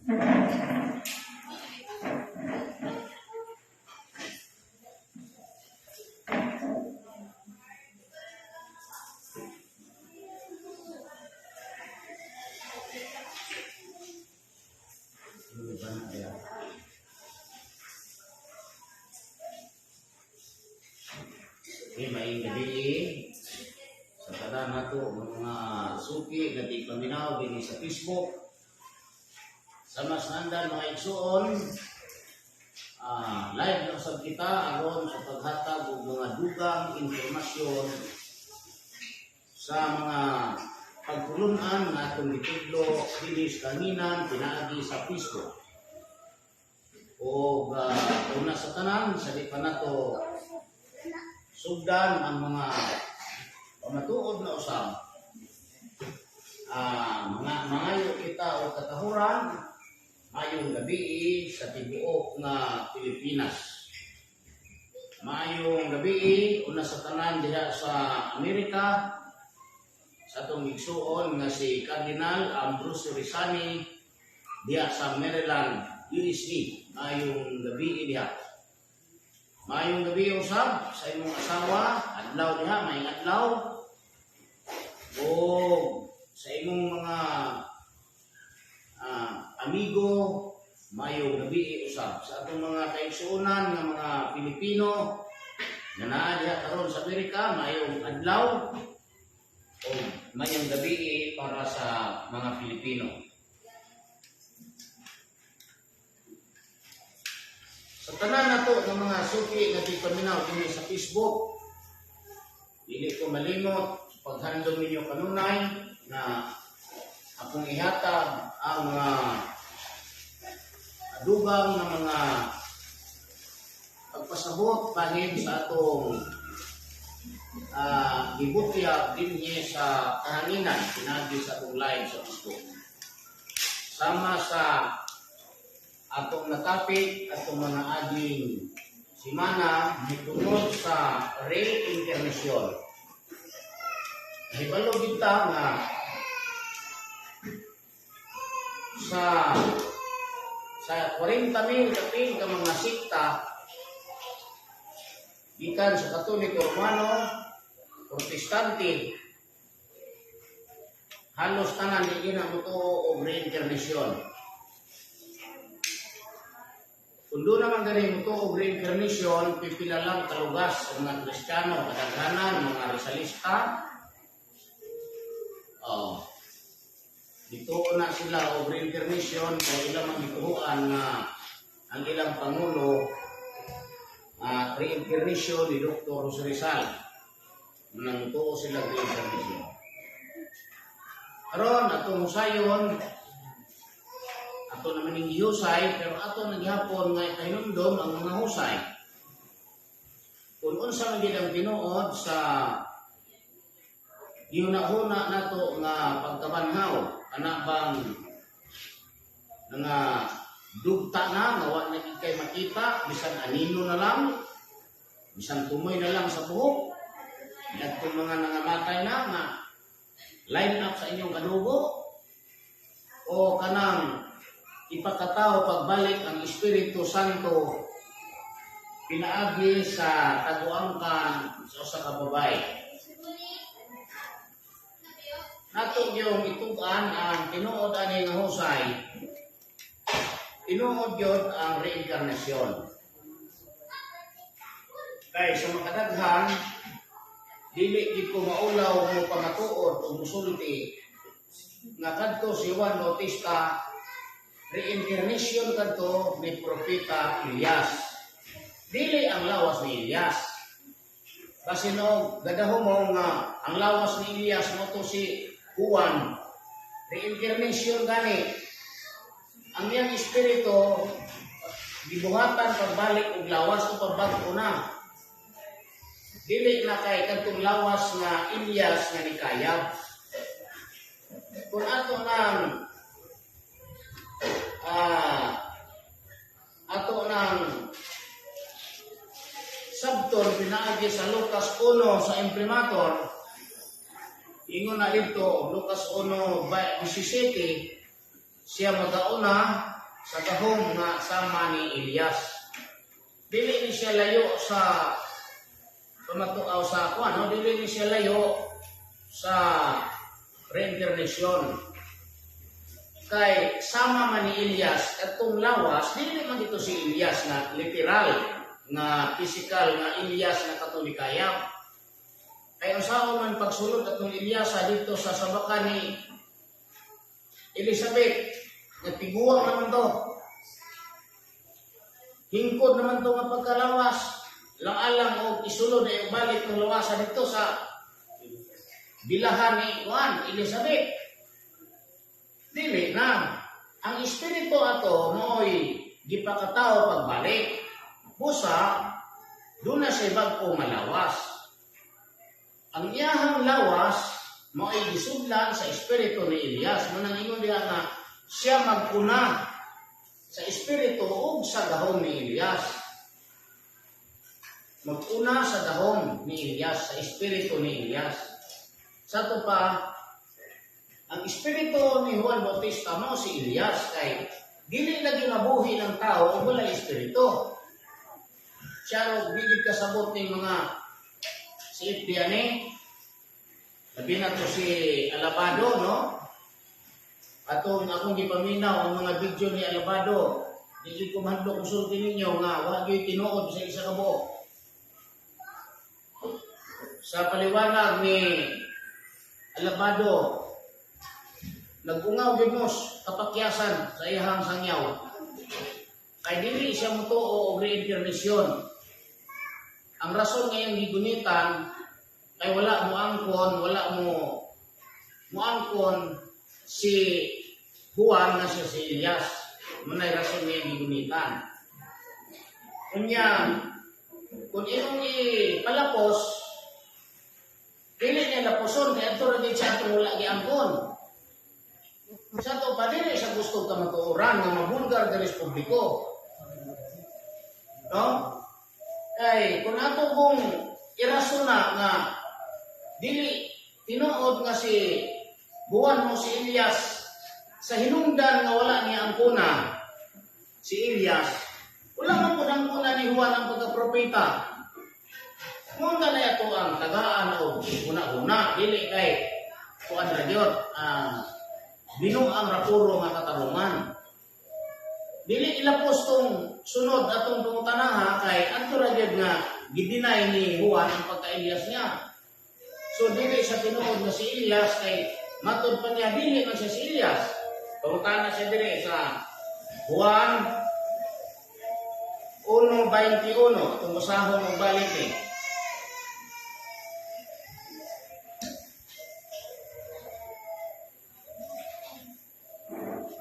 Yung iba na kaya. Okay, maayong gabi sa tanan nato mga suki nga di paminaw dinhi sa Facebook. Sa mas nandan, mga igsuon, live lang sab kita aron sa paghatag og mga dugang impormasyon sa mga pagtulunan nga atong gitudlo dinhi sa kahanginan pinaagi sa Facebook. O una sa tanan, sa di pa nato sugdan ang mga pamatuod na usab, mga mangayo kita og katahuran. Maayong gabi sa tibuok nga Pilipinas. Maayong gabi una sa tanan diha sa Amerika sa atong igsuon nga si Cardinal Ambrosio Rizani diha sa Maryland, USA. Maayong gabi diha. Maayong gabi usab sa imong asawa, adlaw diha, maayong adlaw. O sa imong mga amigo, maayong gabi usab. Sa atong mga kaigsuonan nga mga Pilipino nga naa diha karon sa Amerika, maayong adlaw o maayong gabi para sa mga Pilipino. Sa tanan nato ng mga suki nga di paminaw dinhi sa Facebook, dili ko malimot paghandom ninyo kanunay na akong ihatag ang mga dugang nga mga pagpasabot bahin sa atong gibutyag dinhi sa kahanginan pinaagi sa atong live sa Facebook. Sama sa atong natapik atong mga aging simana mitungod sa reincarnation. Hibalo kita nga sa 40 mil kapin ka mga sikta gikan sa Katoliko Romano, Protestante, halos tanan di na motuo og reincarnation. Kung doon naman gani motuo og reincarnation, pipila lang kalugas ang mga Kristiyano, kadaghanan, mga Rizalista. Oh. Dito na sila og reincarnation kay ilang mga gituohan nga ang ilang pangulo reincarnation ni Dr. Jose Rizal. Nang tuo sila reincarnation. Karon atong husayon, ato naman ning gihusay, pero ato naghapon nga kahinumdom ang mga husay. Kung unsa man gid ang tinuod sa gihuna-huna nato nga pagkabanhaw, ana bang nga dugta na nga wa na gid kay makita, bisan anino na lang, bisan tumoy na lang sa buhok, ngadtong mga nangamatay na nga line up sa inyong kadugo, o kanang ipakatao pagbalik ang Espiritu Santo pinaagi sa taguangkan sa usa ka babae. Nato yung itug-an ang tinuod ani nga husay. Tinuod yun ang reincarnation. Kay sa makadaghan, dili gid ko maulaw mo pamatuod o musulti nga kadto si Juan Bautista reincarnation kadto ni Propeta Elias. Dili ang lawas ni Elias. Kasi no, gadaho mo nga ang lawas ni Elias mo to si Juan. Reincarnation gani. Ang iyang espiritu gibuhatan pagbalik og lawas o pagbag-o na. Dili na kay kadtong lawas nga Elias nga nikayab. Kung ato nang sabton pinaagi sa Lucas 1 sa imprimatur, ingon na dito, Lucas 1:17, Siya magauna sa gahom nga sama ni Elias. Dili ni siya layo sa pamatuaw sa kuan, no? Dili ni siya layo sa reincarnation. Kay sama man ni Elias atong lawas, dili man dito si Elias nga literal nga physical nga Elias nga katulikayap. Kay unsaon man pagsulod atong Elias dito sa sabakan ni Elizabeth, nagtiguang naman to. Hingkod naman to nga pagkalawas. Lang-alang og isulod ay balik ng lawasan dito sa bilahan ni Juan, Elizabeth. Dili na. Ang espiritu ato mo'y gipakatao pagbalik. Busa, doon na siya bag-o nga lawas. Ang iyahang lawas mo'y gisudlan sa espiritu ni Elias. Manang ingon diha nga siya maguna sa espiritu ug sa gahom ni Elias. Maguna sa gahom ni Elias, sa espiritu ni Elias. Sa ato pa, ang espiritu ni Juan Bautista mao si Elias kay dili lagi mabuhi ng tao ug wala espiritu. Siya ro bigid kasabot ning mga si Ifdiane. Labi na to si Alabado, no? Atong akong gipaminaw ang mga video ni Alabado. Di ko mahadlok musulti ninyo nga wa gyud tinuod sa isa ka buok. Sa paliwanag ni Alabado, nag-ungaw gyud mos kapakyasan sa iyahang sangyaw. Kay dili siya motuo og reincarnation. Ang rason nga iyang gigunitan kay wala mo angkon, wala mo moangkon si Juan nga siya si Elias. Munay rason nga iyang gigunitan. Unya, kung imong ipalapos, dili niya laposon kay adto ra gid siya atong wala giangkon. Sa ato pa, dili sa gusto kamatuoran nga mabulgar diri sa publiko. No? Kay kung ato kung irasona nga dili tinuod nga si Juan mo si Elias sa hinungdan nga wala niya angkona si Elias, wala man pud angkona ni Juan ang pagkapropeta. Muna na ito ang tagaan o una-una, dili kay kuan ra gyud, binuang ra puro nga katarungan. Dili ilapos tong sunod atong pangutanaha kay adto ra gyud nga gideny ni Juan ang pagka-Elias niya. So dili sa tinuod nga si Elias kay matod pa niya dili man siya si Elias. Pangutana siya diri sa Juan 1:21, itong basahon og balik ni.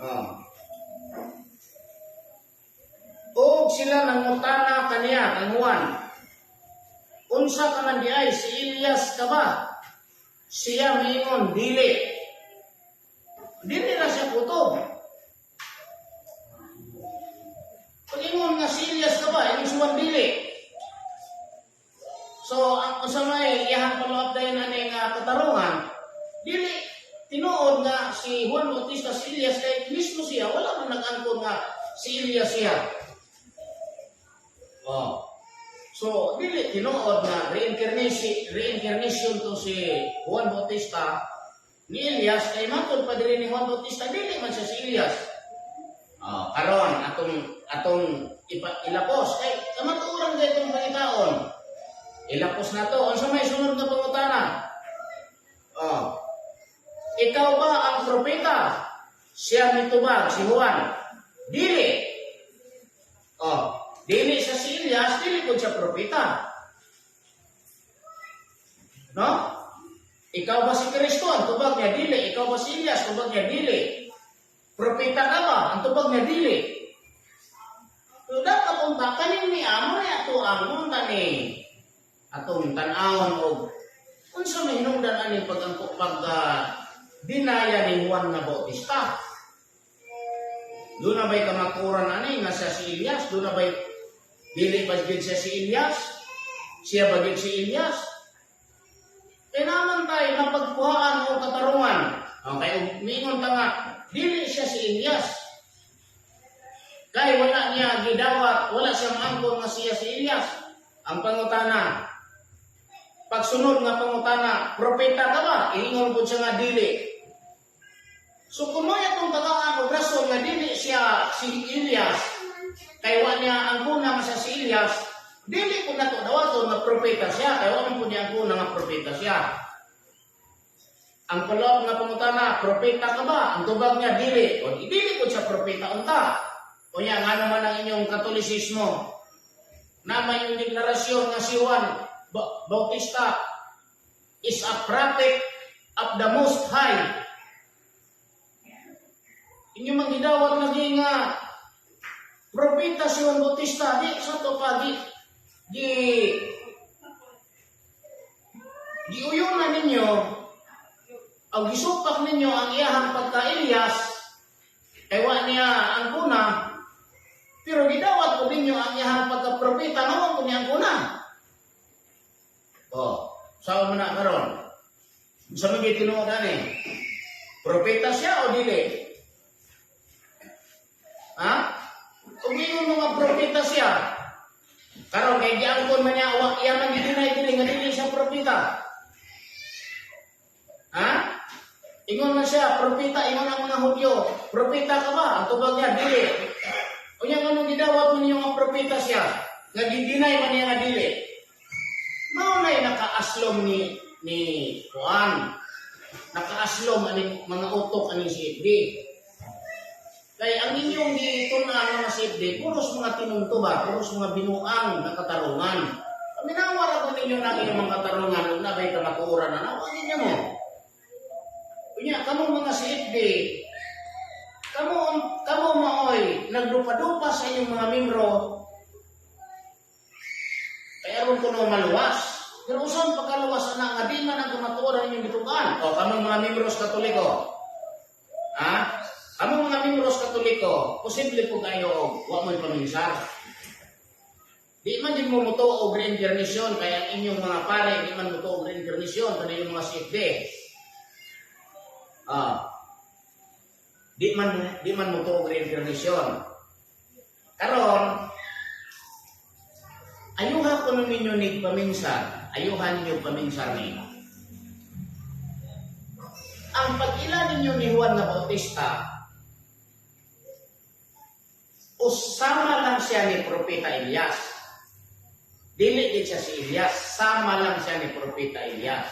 Ah. Og sila nangutana kaniya kang Juan. Unsa ka man diay, si Elias ka ba? Siya miingon, dili. Dili na siya kutob. Pag ingon nga si Elias ka ba, ingon si Juan dili. So, ang unsa may iyahang follow up dayon ani nga katarungan, dili tinuod nga si Juan Bautista si Elias kay mismo siya wala man nag-angkon nga si Elias siya. Oh. So, dili tinuod nga reincarnation reincarnation to si Juan Bautista ni Elias kay matod pa diri ni Juan Bautista dili man siya si Elias. Oh, karon atong atong ilapos kay kamatuoran kay itong pangitaon. Ilapos na to. Unsa may sunod nga pangutana? Oh. Ikaw ba ang propeta? Siya mitubag si Juan. Dili. Oh, dili sa si Elias, dili pud siya propeta. No? Ikaw ba si Kristo? Ang tubag niya, dili. Ikaw ba si Elias? Tubag niya, dili. Propeta ka ba? Ang tubag niya, dili. So, dapat unta, kanin ni amo na ato ang unta ni atong tan-awon og unsa may hinungdan ani pag ang pag dinaya ni Juan nga Bautista. Doon na ba'y kamaturan ani nga siya si Elias? Doon na ba'y dili ba gyud siya si Elias? Siya ba gyud si Elias? Kaya naman tayo mapagkuhaan o katarungan. Okay, miingon ta nga, dili siya si Elias. Kay wala niya gidawat, wala siya maangkon nga siya si Elias. Ang pangutana, pagsunod nga pangutana, "Propeta ka ba?" Ingon po siya nga dili. So kung may atong tagaan og rason nga dili siya si Elias, kay wa niya angkona nga siya si Elias, dili po nato dawaton nga propeta siya, kay wa man po niya angkona nga propeta siya. Ang follow nga pangutana, "Propeta ka ba?" Ang tubag niya, "Dili." O dili po siya propeta unta. O niya, nga naman ang inyong Katolisismo? Naman yung deklarasyon nga si Juan Bautista is a prophet of the Most High. Inyo mang gidawat lagi nga propeta si Juan Bautista, di sa to pa gi gi giuyunan ninyo o gisupak ninyo ang iyahang pagka-Elias kay wa niya angkona, pero gidawat ko ninyo ang iyahang pagka-propeta nga wa ko niya angkona. Oh, sa man na karon? Sa mga tinuod ani? Propeta siya o dili? Ha? Kung ingon mo nga propeta siya, karon kay giangkon man niya, wa iya man gidinay dili nga dili siya propeta. Ha? Ingon man siya, propeta, ingon ang mga Hudyo, "Propeta ka ba?" Ang tubag niya, "Dili." Unya nganong gidawat mo ninyo nga propeta siya, nga gidinay man niya nga dili? Mao na'y nakaaslom ni Juan. Nakaaslom aning mga utok aning CFD. Kay ang inyong gitun-an mga CFD, puros mga tinunto ba, puros mga binuang na katarungan. Paminawa ra ko ninyo ng inyong mga katarungan, ug nabay kamatuoran na, nawa ninyo mo. Unya, kamo mga CFD, kamo, kamo maoy nagdupa-dupa sa inyong mga membro, kaya aron kuno maluwas. Pero usan pagkaluwas ana nga di man ang kamatuoran inyong gitukan? O kamo mga membros Katoliko. Ha? Kamo mga membros Katoliko, posible po kayo og wa mo'y paminsar. Di man din mo mutuo og reincarnation, kaya ang inyong mga pare di man mutuo og reincarnation kanang mga CFD. Ah. Di man mutuo og reincarnation. Karon, ayuha ko ninyo ni paminsar, ayuha ninyo paminsar ni. Ang pag-ila ninyo ni Juan nga Bautista, usama lang siya ni Propeta Elias. Dili din siya si Elias, sama lang siya ni Propeta Elias.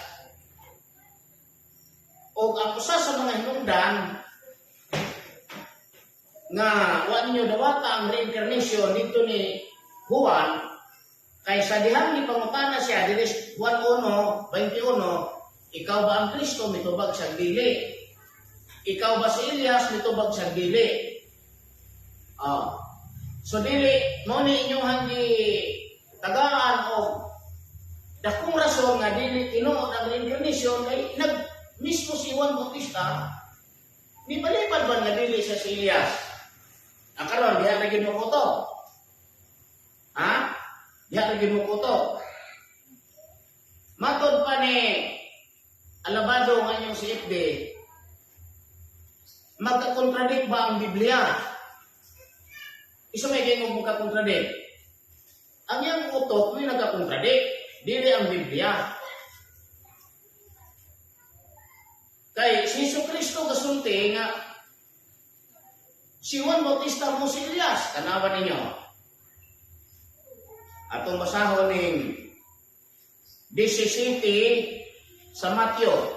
O ang usa sa mga hinungdan nga wa ninyo dawata ang reincarnation dito ni Juan, kay sa dihang gipangutana siya diri Juan 1:21, "Ikaw ba ang Kristo?" Mitubag siya, "Dili." "Ikaw ba si Elias?" Mitubag siya, "Dili." Ah. So dili mo ni inyong hanggi tagaan og dakong rason nga dili tinuod ang reincarnation, kay nag mismo si Juan Bautista ni balibad ba nga dili siya si Elias. Ang karon, diha na gyud mo kutob. Ha? Diha na gyud mo kutob. Matod pa ni Alabado nga inyong CFD, magka-contradict ba ang Biblia? Isa may gayong magka-contradict. Ang iyang utok may nagka-contradict. Dili ang Biblia. Kay si Jesu Kristo gasulti nga si Juan Bautista mo si Elias. Tanawan ninyo. Atong basahon ning 17 sa Mateo.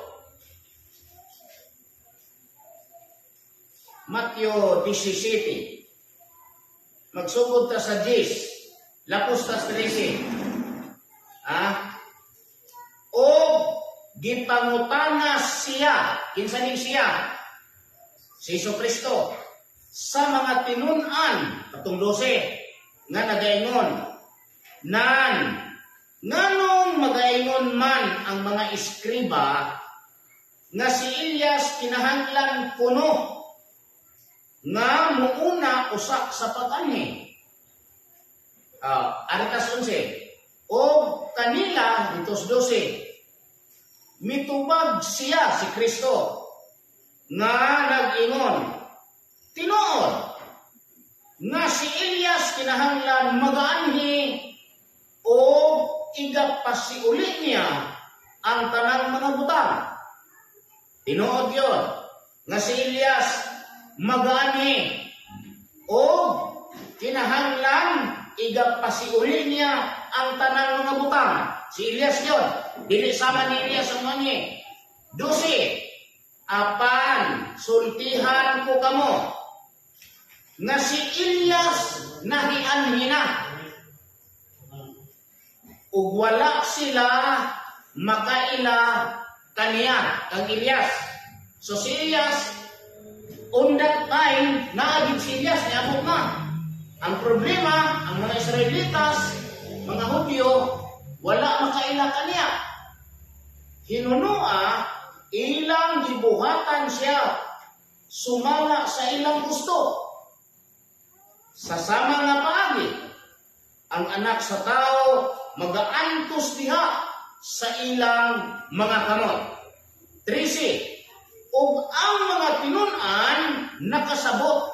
Mateo 17. Magsugod ta sa 10. Lapos ta sa 13. Ha? O gipangutana siya, kinsa ning siya? Si Jesu Kristo sa mga tinun-an katong 12 nga nagaingon, "Nan nganong magaingon man ang mga eskriba nga si Elias kinahanglan kuno nga muuna usa sa pag-anhi?" Ah, aritas 11. O kanila ditos 12. Mitubag siya, si Kristo, nga nag-ingon, "Tinuod Nga si Elias kinahanglan magaanhi o igapasiuli niya ang tanang mga butang. Tinuod yun nga si Elias magaanhi o kinahanglan igapasiuli niya ang tanang mga butang. Si Elias yun. Dili sama ni Elias ang moanhi. 12. Apan, sultihan ko kamo nga si Elias nahianhi na ug wala sila makaila kaniya, kang Elias. So si Elias, on that time, naa gyud si Elias, niabot na. Ang problema, ang mga Israelitas, mga Hudyo, wala makaila kaniya. Hinunoa, ilang gibuhatan siya sumala sa ilang gusto. Sa sama nga paagi, ang Anak sa Tao magaantos diha sa ilang mga kamot. 13. Ug ang mga tinun-an nakasabot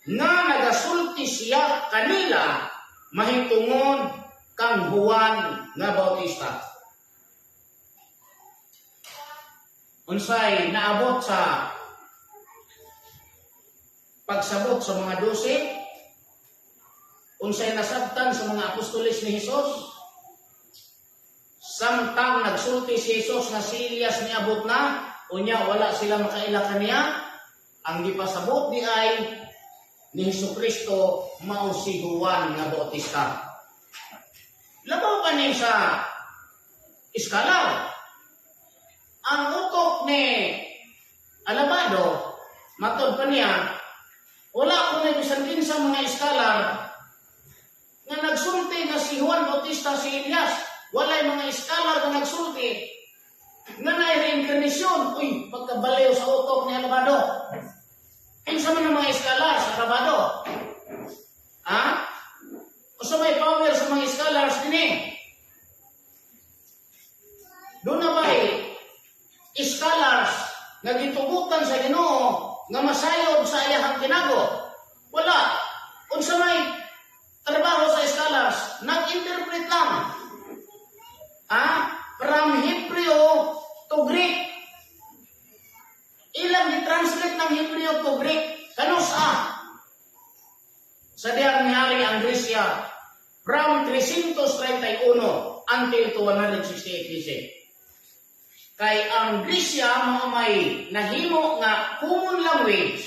nga nagasulti siya kanila mahitungod kang Juan nga Bautista. Unsay naabot sa pagsabot sa mga 12? Unsay nasabtan sa mga apostoles ni Jesus? Samtang nagsulti si Jesus nga si Elias niabot na, unya wala sila makaila kaniya, ang gipasabot di ay ni Hesus Kristo mao si Juan nga Bautista. Labaw pa ni sa iskalar. Ang utok ni Alabado, matod pa niya, wala ko may bisan kinsa mga iskalar nga nagsulti nga si Juan Bautista si Elias. Walay mga iskalar nga nagsulti nga na reincarnation. Uy, pagkabaliw sa utok ni Alabado. Kinsa man ang mga iskalar sa Alabado? Ha? Unsa may power sa mga scholars dinhi? Duna ba scholars nga gitugutan sa Ginoo nga masayod sa iyahang tinago? Wala. Unsa may trabaho sa scholars? Nag-interpret lang. Ah, from Hebreo to Greek. Ilang gi-translate ng Hebreo to Greek? Kanus-a? Sa diyang nihari ang Gresya from 331 until to 168 BC. Kay ang Gresya mao may nahimo nga common language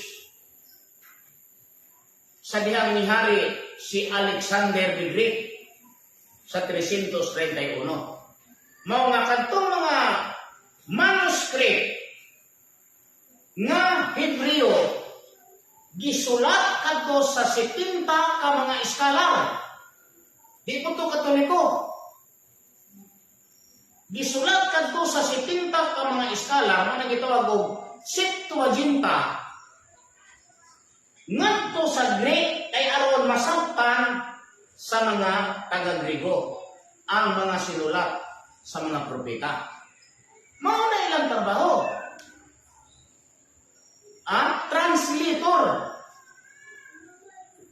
sa dihang nihari si Alexander the Great sa 331. Mao nga kadtong mga manuscript nga Hebreo gisulat kadto sa 70 ka mga iskalar. Di po to Katoliko. Gisulat kadto sa 70 ka mga iskalar nga gitawag og Septuaginta ngadto sa Greek kay aron masabtan sa mga taga-Griego ang mga sinulat sa mga propeta. Mao na ilang trabaho. Ah, translator.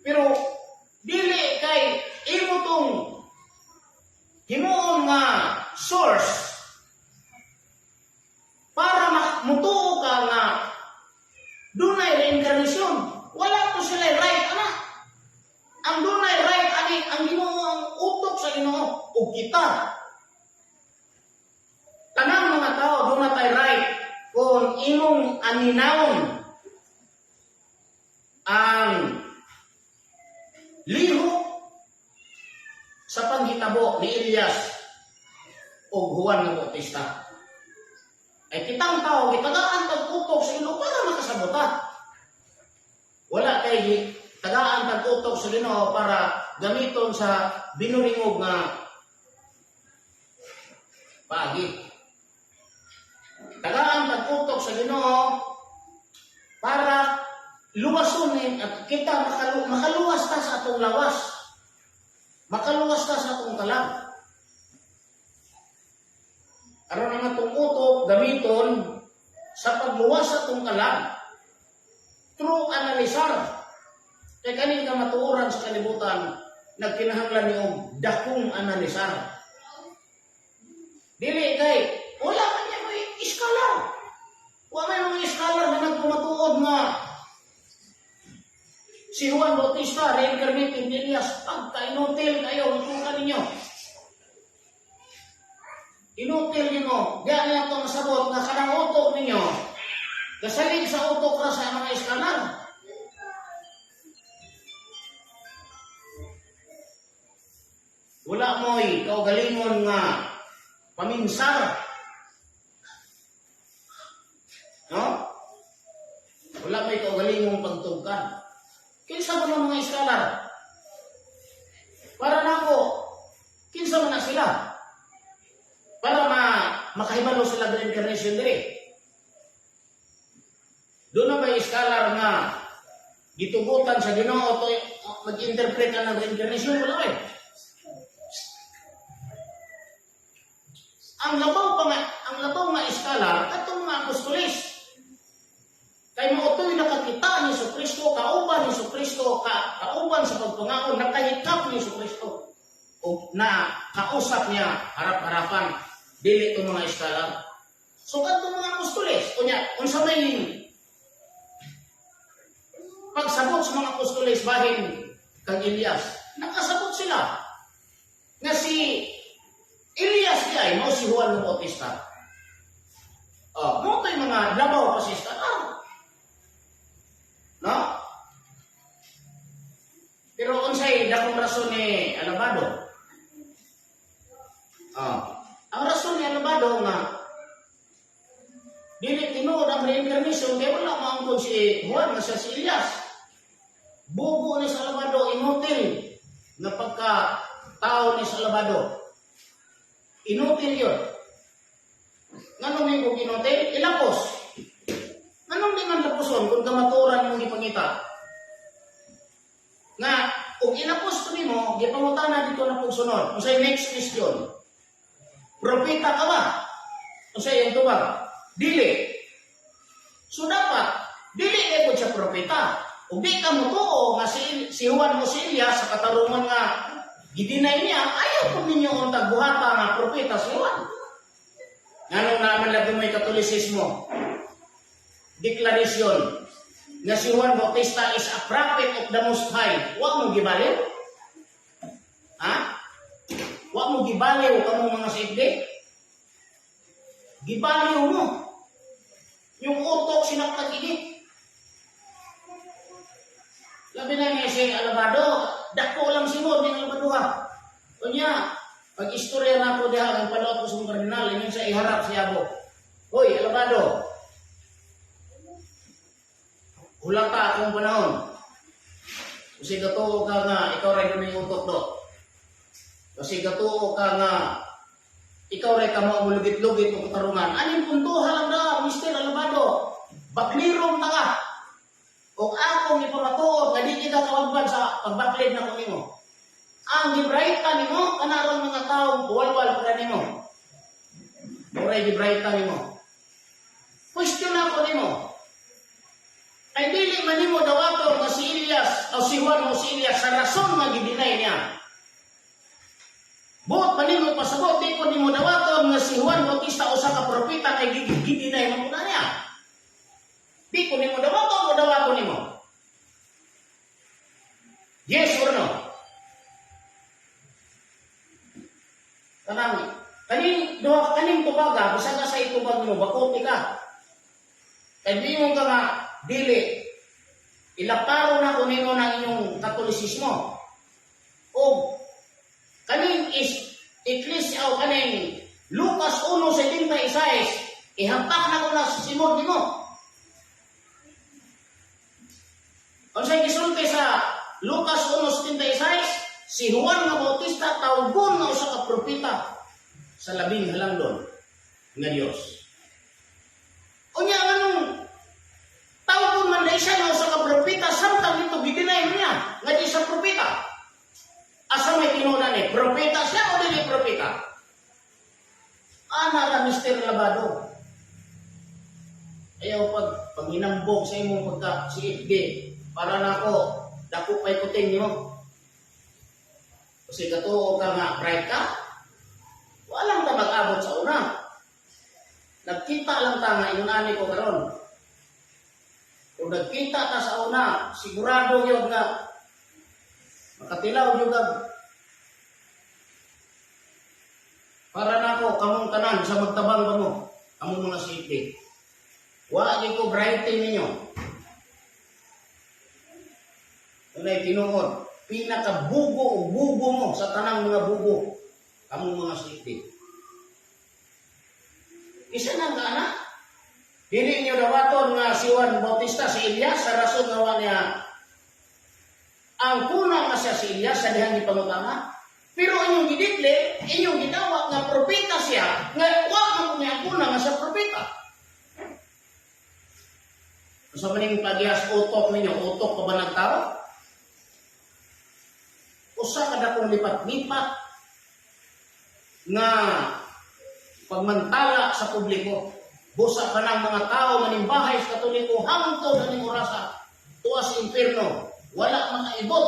Pero dili kay imo tong himuon nga source para mutuo ka nga dunay reincarnation. Wala po sila right ana. Ang dunay right ani ang Ginoo, ang utok sa Ginoo ug kita. Tanang mga tao duna tay right kung imong aminawon ang lihok sa panghitabo ni Elias o Juan nga Bautista. Ay kitang tao, gitagaan tag utok sa Ginoo para makasabota. Wala kay tagaan tag utok sa Ginoo para gamiton sa binuringog nga paagi. Tagaan tag utok sa Ginoo para luwason ni at kita makaluwas ta sa atong lawas. Makaluwas ta sa atong kalag. Aron ang atong utok gamiton sa pagluwas sa atong kalag through analisar. Kay kaning kamatuoran sa kalibutan, nagkinahanglan ni og dakong analisar. Dili kay wala man niya may scholar. Wa may mga scholar na nagpamatuod nga si Juan Bautista, reincarnated ni Elias, pagka-inutil kayo, itukan ninyo. Inutil ninyo, diyan niya ito masabot nga kanang utok ninyo, kasalig sa utok ra sa mga scholar. Wala mo'y kaugalingon nga paminsar. No? Wala mo'y kaugalingong pagtugkan. Kinsa man ang mga scholar? Para nako, kinsa man na sila? Para makahibalo sila reincarnation diri. Doon na may scholar nga gitugutan sa Ginoo to mag-interpret na ng reincarnation, wala eh. Ang labaw pa nga, ang labaw nga scholar katong mga apostoles. Kay mautoy nakakita ni Jesucristo, kauban ni Jesucristo, kauban sa pagpangaon, nakahikap ni Jesucristo. O na kausap niya harap-harapan, dili itong mga scholar. So kadtong mga apostoles, unya unsa may pagsabot sa mga apostoles bahin kang Elias, nakasabot sila nga si Elias di ay mao si Juan Bautista. Oh, mo to'y mga labaw pa si scholar. No? Pero unsay dakong rason ni Alabado? Oh, ang rason ni Alabado nga dili tinuod ang reincarnation kay wala maangkon si Juan nga siya si Elias. Bugo ni sa Alabado, inutil na pagka tao ni sa Alabado. Inutil yun. Nganong may kung inutil? Ilapos. Nganong di man lapuson kung kamaturan mong gipangita? Nga, kung ilapos ko nimo, gipangutana dito na pugsunod. Unsay next question? Propeta ka ba? Unsay iyang tubag? Dili. So dapat, dili kay siya propeta. Ug di ka motuo nga si Juan mo si Elias sa katarungan nga gidinay niya, ayaw po ninyo untag buhata nga propeta si Juan. Nganong naman lagi mo'y Katolisismo? Declaration nga si Juan Bautista is a prophet of the Most High. Wa mo gibaliw? Ha? Wa mo gibaliw kamo mga sibli? Gibaliw mo. Yung utok sinaktan ini. Labi na nga si Alabado, dako lang si mo, ni Alabado ha. Unya, pag istorya na ako diha, ang panood ko sa mga kardinal, inyon sa iharap si Abo. Hoy, Alabado, hulata akong panahon. Kasi gatuo ka nga, ikaw rin may utok do. Kasi gatuo ka nga, ikaw rin ka maumulugit-lugit o katarungan. Aning puntuha lang da, Mr. Alabado. Baklirong ta ka. O akong ipamatuod, nga di kita kawagban sa pagbaklid na ko nimo. Ang gibrayta nimo, kanarong mga taong kuwalwal para nimo. Muray gibrayta nimo. Question ako nimo. Ay dili man nimo dawaton nga si Elias o si Juan o si Elias sa rason nga gidinay niya. Buot man nimo pasabot, di ko nimo dawaton nga si Juan Bautista usa ka propeta kay gidinay man pud niya. Di ko nimo dawaton o dawaton nimo. Yes or no? Kanang kaning duha kaning tubaga bisan ka sa itubag nimo bakuti ka. Kay moingon ka nga dili ilaparo na ko nimo ng inyong Katolisismo. O kaning is eklesia o kaning Lucas 1:76 ihampak na ko na sa simod nimo. Unsay gisulti sa Lucas 1:76? Si Juan nga Bautista tawgon nga usa ka propeta sa labing halangdon nga Dios. Unya nganong tawgon man na siya nga usa ka propeta samtang dito gidinay niya nga di siya propeta. Asa may tinuod ni propeta siya o dili propeta? Ana ra Mr. Labado. Ayaw pag panginambog sa imong pagka si FD para nako Dako pa'y kuting nimo. Kasi katuo ka nga bright ka, walang ka mag-abot sa una. Nagkita lang ta nga ingon ani ko karon. Kung nagkita ta sa una, sigurado yun nga makatilaw yun ka. Para nako kamong tanan sa magtabang kamo, among mga city. Wa gyud ko brighten ninyo. Unay tinuod, pinakabugo o bugo mo sa tanang mga bugo, kamong mga city. Isa nang kaana. Dili niyo dawaton nga si Juan Bautista, si Elias, sa rason nga wa niya ang kuna nga siya si Elias sa dihang gipangutana. Pero inyong gidikli, inyong gidawat nga propeta siya, nga wa man niya ang kuna nga siya propeta. Sa maning pagyas utok ninyo, utok pa ba ng tao? Usa ka dakong lipat-lipat nga pagmantala sa publiko. Busa ka ng mga tao manimbahay sa Katoliko hangtod aning orasa tuas impierno, wala makaibot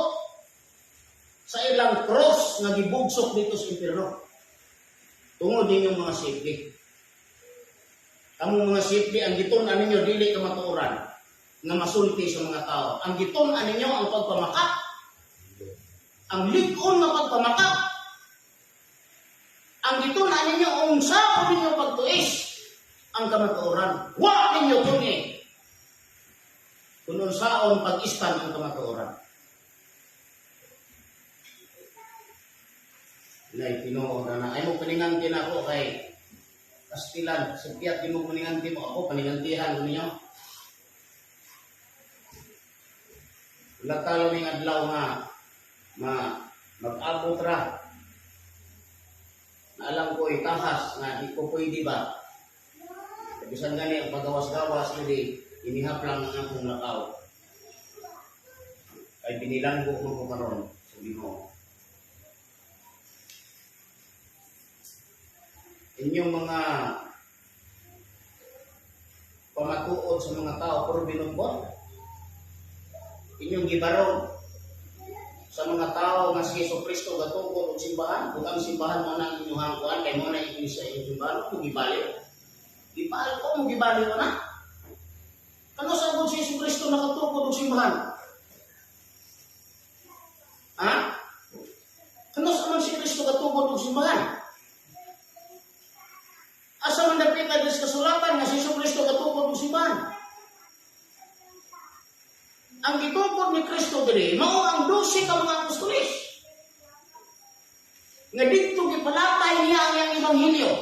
sa ilang cross nga gibugsok dito sa impierno. Tungod ninyong mga safety. Kamong mga safety, ang gitun-an ninyo dili kamatuoran nga masulti sa mga tao. Ang gitun-an ninyo ang pagpamakak. Ang lig-on nga pagpamakak. Ang gitun-an ninyo unsa ninyo pagtuis ang kamatuoran. Wa ninyo tuni kung unsaon pag-istan ang kamatuoran. Nay tinuod na ay mo paninganti na ako kay Kastilan, sa piyat di mo paninganti mo ako, paningantihan ko ninyo. Wala talo ning adlaw nga ma mag-abot ra. Na alam ko itahas nga di ko pwede ba. Bisan gani ang pagawas-gawas hindi inihap lang ang akong lakaw. Ay binilanggo mo ko karon sa Ginoo. Inyong mga pamatuod sa mga tao puro binugbot. Inyong gibarog sa mga tao nga si Jesu Kristo gatukod og simbahan, ug ang simbahan mo na ang inyong hangkuan kay mo na iglesia inyong simbahan, mo gibali. Gibali ko mo gibali mo na. Kano sa si Jesu Kristo nakatukod og simbahan? Ha? Kano sa man si Kristo gatukod og simbahan? Asa man dapit na sa kasulatan nga si Jesu Kristo gatukod og simbahan? Ang gitukod ni Kristo diri mao ang 12 ka mga apostoles. Nga didto gipalatay niya ang iyang ebanghelyo.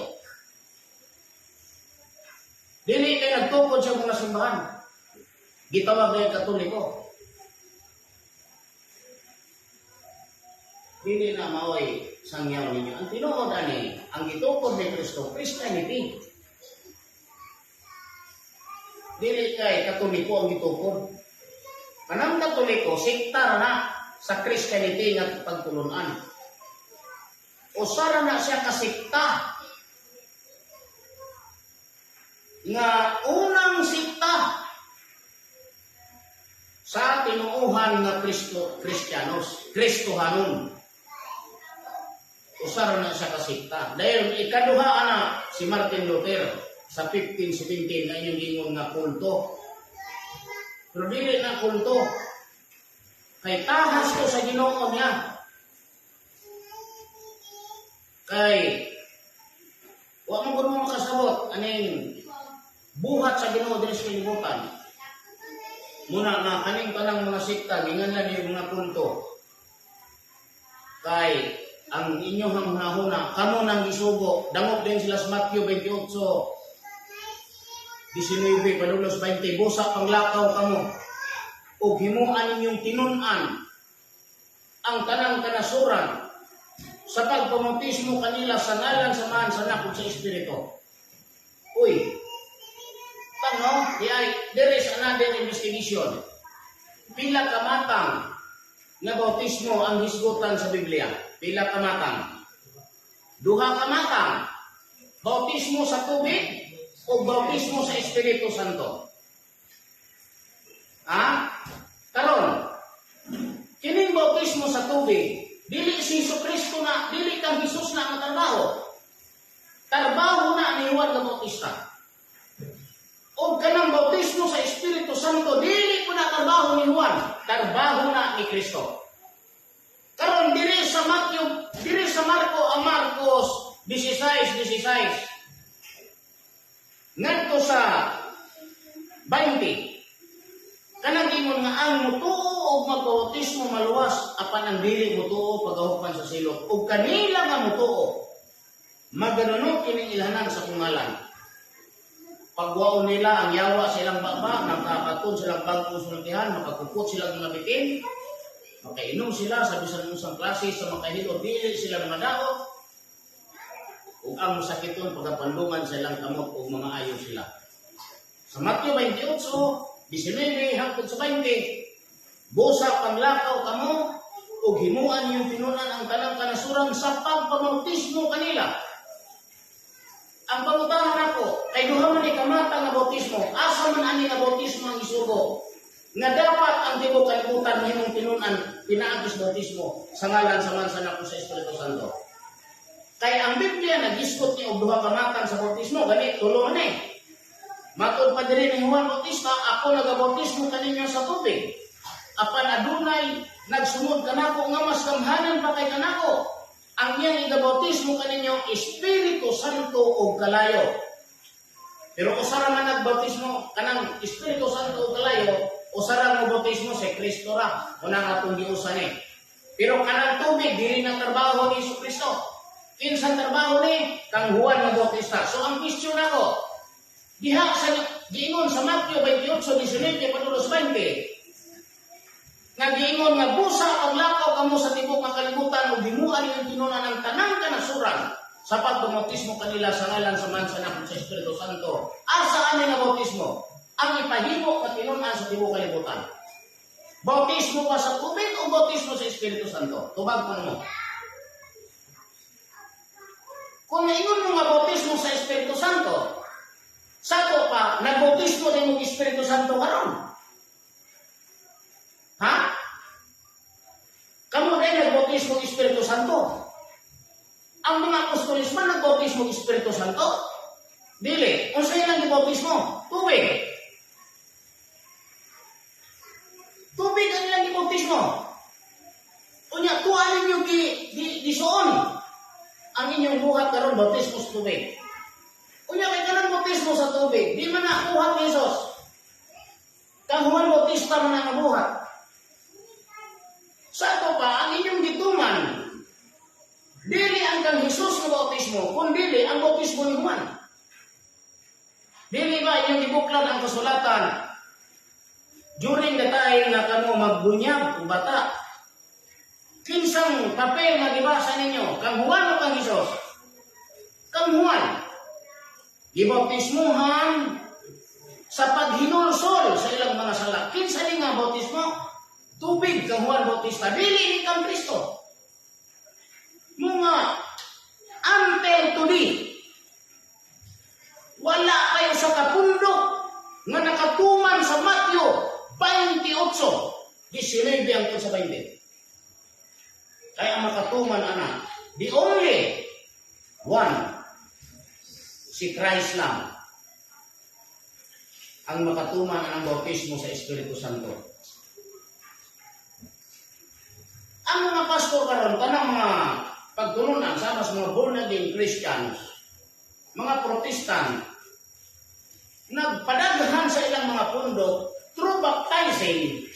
Dili kay nagtukod sa mga simbahan. Gitawag niya Katoliko. Dili na maoy sangyaw ninyo. Ang tinuod ani, ang gitukod ni Kristo, Christianity. Dili kay Katoliko ang gitukod. Kanang Katoliko, sektar na sa Christianity nga pagtulunan. Usara na siya kasikta nga unang sikta sa tinuohan nga Kristo, Kristiyanos, Kristohanon. Usara na siya kasikta. Dahil ikaduha ana si Martin Luther sa 1517 nga inyong gingon nga kulto. Pero dili na kulto. Kay tahas ko sa Ginoo niya. Kay wa man gud mo makasabot aning buhat sa Ginoo diri sa kalibutan. Muna nga kaning tanang mga sikta ginganlan niyo mga kulto. Kay ang inyong hunahuna kamo nang gisugo, dangop din sila sa Matthew 28:19 padulos 20, busa panglakaw kamo ug himuan ninyong tinun-an ang tanang kanasuran sa pagpamautismo kanila sa ngalan sa Amahan, sa Anak ug sa Espiritu. Uy, tano, di ay, there is another investigation. Pila ka matang nga bautismo ang hisgutan sa Biblia? Pila ka matang? Duha ka matang. Bautismo sa tubig o bautismo sa Espiritu Santo? Ha? Karon, bautismo sa tubig, dili si Hesus Kristo na, dili kang Hesus na ang trabaho. Trabaho na ni Juan the Bautista. O kanang bautismo sa Espiritu Santo, dili ko na trabaho ni Juan, trabaho na ni Kristo. Karon diri sa Matthew, diri sa Marco, ang Marcos 16:16 ngadto sa 20. Kanang ingon nga ang mutuo og magbautismo maluwas, apan ang dili mutuo pagahukman sa silot. Ug kanila nga mutuo, maganunok kining ilhanan sa akong ngalan. Pagwaon nila ang yawa sa ilang baba, makakaton silang bag-o sultihan, makakupot silang mga bitin, makainom sila sa bisan unsang klase sa makahilo, dili sila mga daot, ug ang masakiton pagapandungan sa ilang kamot ug mga ayo sila. Sa Matthew 28, 19 hangtod sa 20, "Busa panglakaw kamo ug himuan yung tinunan ang tanang kanasuran sa pagpabautismo kanila." Ang pangutana nako, kay duha man ni kamata nga bautismo, asa man ani nga bautismo ang isugo nga dapat ang tibuok kalibutan mahimong tinunan pinaagi sa bautismo sa ngalan sa Amahan, sa Anak, sa Espiritu Santo? Kay ang Biblia nagisgot ni og duha ka matang sa bautismo, gani tulo ni. Matod pa diri ni Juan Bautista, "Ako nagabautismo kaninyo sa tubig. Apan adunay nagsunod kanako nga mas gamhanan pa kay kanako. Ang iyang igabautismo kaninyo Espiritu Santo ug kalayo." Pero usara man nagbautismo kanang Espiritu Santo ug kalayo, usara mo bautismo si Kristo ra, unang atong giusa ni. Pero kanang tubig dili na trabaho ni Hesus Kristo. Kinsang trabaho ni kang Juan nga Bautista? So ang question nako, diha sa giingon sa Matthew 28:19 padulong 20, nga giingon nga busa paglakaw kamo sa tibuok nga kalibutan ug himuan ninyong tinunan ang tanang kanasuran sa pagbautismo kanila sa ngalan sa Amahan, sa Anak, sa Espiritu Santo. Asa ani nga bautismo ang ipahimo nga tinunan sa tibuok kalibutan? Bautismo ba sa tubig o bautismo sa Espiritu Santo? Tubag ko mo. Kung naingon mo nga bautismo sa Espiritu Santo, sato pa, nagbautismo din mo Espiritu Santo karon. Ha? Kamu din nagbautismo ng Espiritu Santo. Ang mga apostolis man nagbautismo ng Espiritu Santo? Dili. Unsa ilang gibautismo? Tubig. Tubig ang ilang gibautismo. Unya, tuwa ninyo gisuon ang inyong buhat karon, bautismo sa tubig. Unya kay kanang bautismo sa tubig, di man na buhat ni Jesus. Kang Juan Bautista man ang buhat. Sa ato pa, ang inyong gituman, dili ang kang Jesus nga bautismo, kundi ang bautismo ni Juan. Dili ba inyong gibuklan ang kasulatan during the time nga kamo magbunyag o bata? Kinsang papel nga gibasa ninyo? Kang Juan o kang Jesus? Kang Juan. Gibautismuhan sa paghinulsol sa ilang mga sala. Kinsa ni nga bautismo? Tubig kang Juan Bautista. Dili ni kang Kristo. Mga until today, wala kayo sa kapundok nga nakatuman sa Matthew 28, 19 hangtod sa 20. Kaya ang makatuman ana, the only one, si Christ lang ang makatuman ang bautismo sa Espiritu Santo. Ang mga pastor karon, kanang mga pagtulunan sama sa mga born again Christians, mga Protestant, nagpadaghan sa ilang mga pundok through baptizing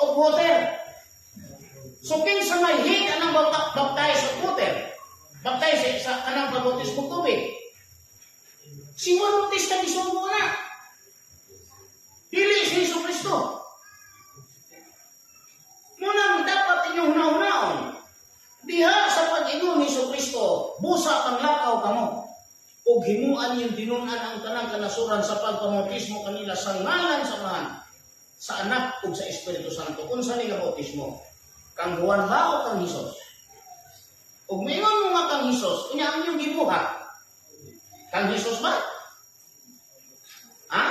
of water. So kinsa may hit anang baptize of water? Baptize sa kanang pagbautismo tubig. Si Juan Bautista gisugo na. Dili si Hesus Kristo. Munang dapat inyong hunahunaon. Diha sa pag-ingon ni Hesus Kristo, "Busa panglakaw kamo ug himuan yung tinunan ang tanang kanasuran sa pagpamautismo kanila sa ngalan sa Amahan, sa Anak ug sa Espiritu Santo." Unsa ni nga bautismo? Kang Juan ba o kang Hesus? Ug mingon mo nga kang Hesus, unya ang inyong gibuhat, kang Hesus ba? Ha?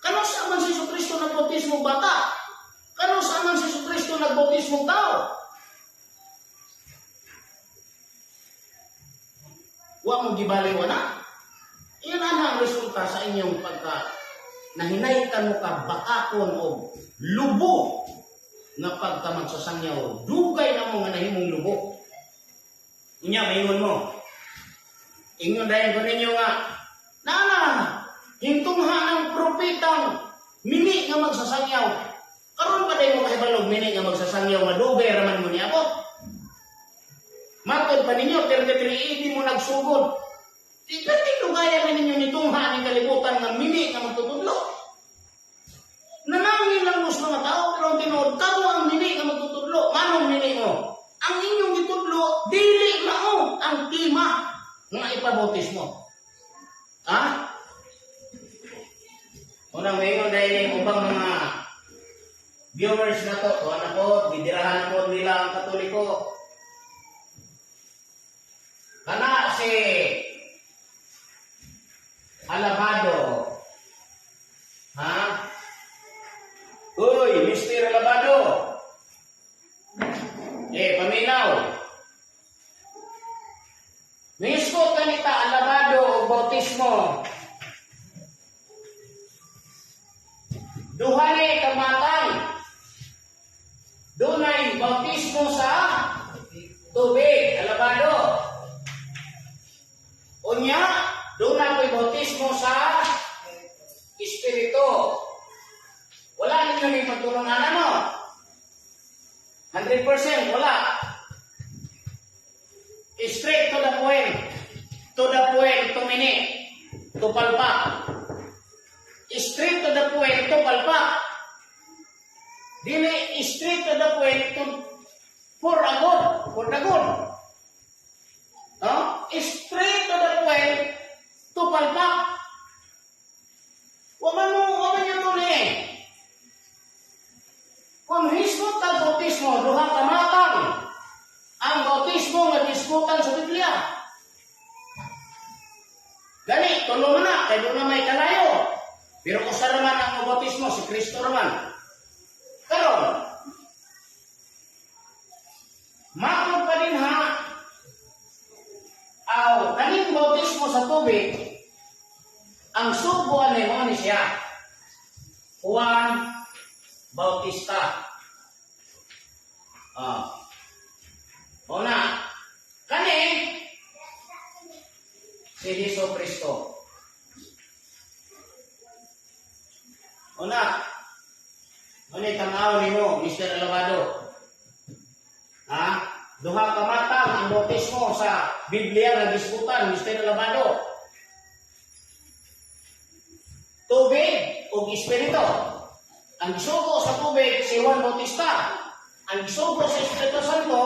Kanus-a man si Hesus Kristo nagbautismo bata? Kanus-a man si Hesus Kristo nagbautismo tao? Wa mo gibaliw na. Iyan ana ang resulta sa inyong pagka nahinaytan mo ka bakakon o lubo nga pagka magsasangyaw. Dugay na mo nga nahimong lubo. Unya, maingon mo. Ingon dayon ko ninyo nga, nana, hintungha ng propetang mini nga magsasangyaw. Karon pa dayon mo kahibalog mini nga magsasangyaw nga dugay raman mo niabot. Matod pa ninyo, 33 AD mo nagsugod. Di pwede dugayan na ninyo nitungha ang kalibutan nga mini nga magtutudlo. Nanangin lang mo sa mga tao, pero ang tinuod, kamo ang mini nga magtutudlo. Manong mini mo? Ang inyong gitudlo, dili mao ang tema nga ipabautismo. Ha? Unang ngayon dahil yung ubang mga viewers na to, kuha na po, bidirahan na po nila ang Katoliko. Kana si Alabado. Ha? Uy, Mr. Alabado. Eh, paminaw. Mismo kanita alabado o bautismo. Duha ni kamatang. Dunay bautismo sa tubig, alabado. Unya, dunay ko'y bautismo sa espiritu. Wala ninyo ni pagtulungan ano? 100% wala. Straight to the point. To the point, to minute. To palpak. Straight to the point, to palpak. Dili straight to the point to for a good, for the good. No? Straight to the point to palpak. Waman mo, waman niya to ni. Kung hisgot ka bautismo, duha ka matang. Ang bautismo nga gisgutan sa Biblia. Gani, tulo man na, kay doon na may kalayo. Pero usa raman ang bautismo, si Kristo raman. Karon, matod pa din ha, aw, kaning bautismo sa tubig, ang sugo ani mo ni siya. Juan Bautista. Ah. O na, kani si Jesu Kristo. O na, ano tanaw nimo, Mr. Alabado? Ha? Duha ka matang ang bautismo sa Biblia nga gisgutan, Mr. Alabado. Tubig o espiritu. Ang gisugo sa tubig si Juan Bautista. Ang gisugo sa Espiritu Santo,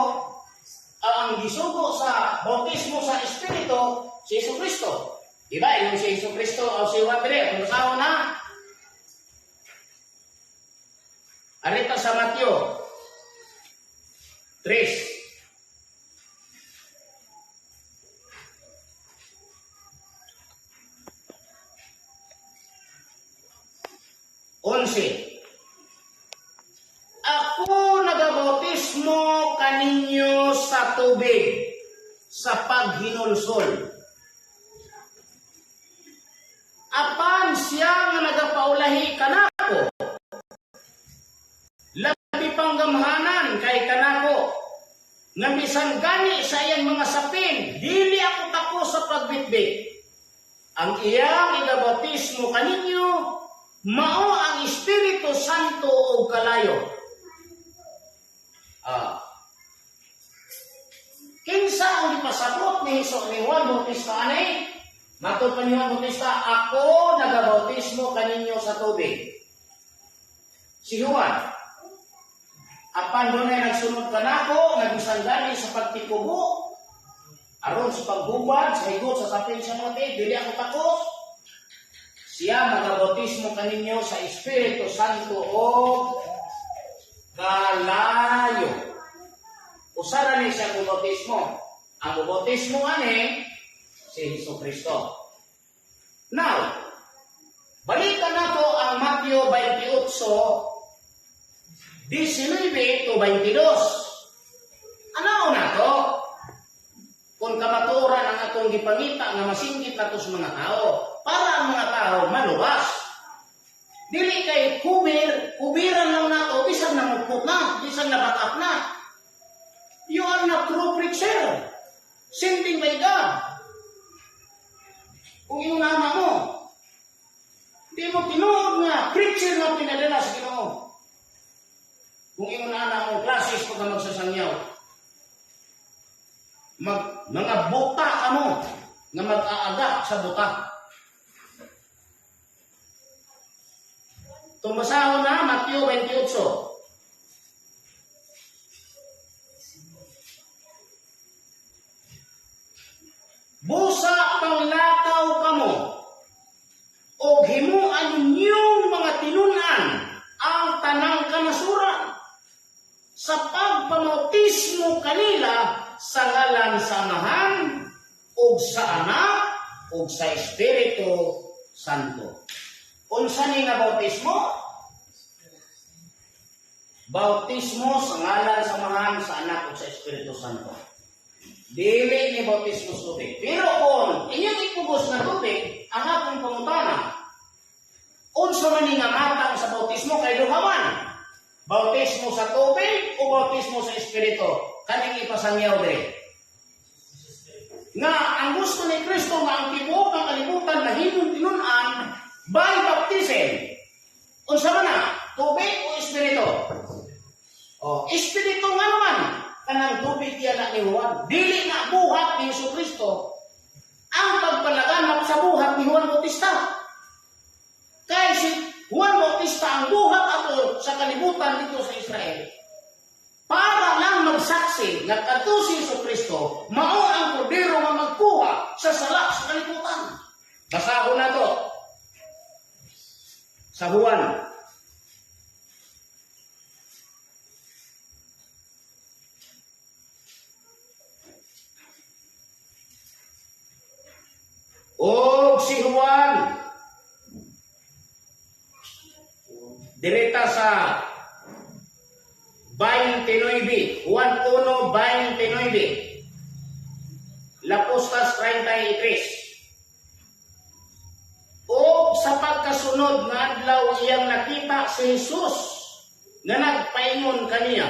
ang gisugo sa bautismo sa Espiritu si Jesu Kristo. Diba? Yung si Jesu Kristo o si Juan Bere, kung saan na? Arita sa Mateo 3. 11. Ako nagabautismo kaninyo sa tubig sa paghinulsol. Apan siya nga nagapaulahi kanako, labi pang gamhanan kay kanako, nga bisan gani sa iyang mga sapin, dili ako tako sa pagbitbit. Ang iyang igabautismo kaninyo, mao ang Espiritu Santo o kalayo. Ah. Kinsa ang gipasabot ni Hesus ni Juan Bautista ani? Matod pa ni Juan Bautista, ako nagabautismo kaninyo sa tubig. Si Juan. Apan dunay nagsunod kanako, nga bisan gani sa pagtikubo, aron sa paghubad, sa higot sa sapin sa mga tiil, dili ako takos. Siya magabautismo kaninyo sa Espiritu Santo o kalayo. Usara ni siya ang bautismo. Ang bautismo ani si Hesus Kristo. Now, balikan nato ang Mateo 28, 19 to 22. Ano na to? Kung Kung kamatuoran ang atong gipangita nga masinggit nato sa mga tao para ang mga tao maluwas. Dili kay kubir, kubiran lang nato bisan namukot na, bisan nabakap na. You are not true preacher. Sending by God. Kung iyong nama mo, di mo tinuod nga preacher nga pinadala sa Ginoo. Kung iyong nana mo, klasis pagka magsasangyaw. Mga buta ka mo nga mag-aaga sa buta. Tumasahon na, Mateo 28. Busa panglakaw kamo og himuan ninyong mga tinunan ang tanang kanasuran sa pagpamautismo kanila sa ngalan sa Amahan ug sa Anak ug sa Espiritu Santo. Unsa ni nga bautismo? Bautismo sa ngalan sa Amahan, sa Anak ug sa Espiritu Santo. Dili ni bautismo sa tubig. Pero kung inyong ipugos na tubig, ang akong pangutana, unsa man ni nga matang sa bautismo kay duha man? Bautismo sa tubig o bautismo sa Espiritu? Kaning ipasangyaw diri. Nga ang gusto ni Kristo nga ang tibuok ang kalibutan mahimong tinun-an by baptism. Unsa man na? Tubig o Espiritu? O, Espiritu nga naman kanang tubig diya na ni Juan. Dili na buhat ni Hesus Kristo ang pagpalaganap sa buhat ni Juan Bautista. Kay si Juan Bautista ang buhat ato sa kalibutan dito sa Israel para lang magsaksi nga kadto si Hesus Kristo mao ang kordero nga magkuha sa sala sa kalibutan. Basahon na to sa Juan. Og si Juan direta sa 29, Juan 1:29, Lapostas 33. O sa pagkasunod nga adlaw iyang nakita si Jesus nga nagpaingon kaniya.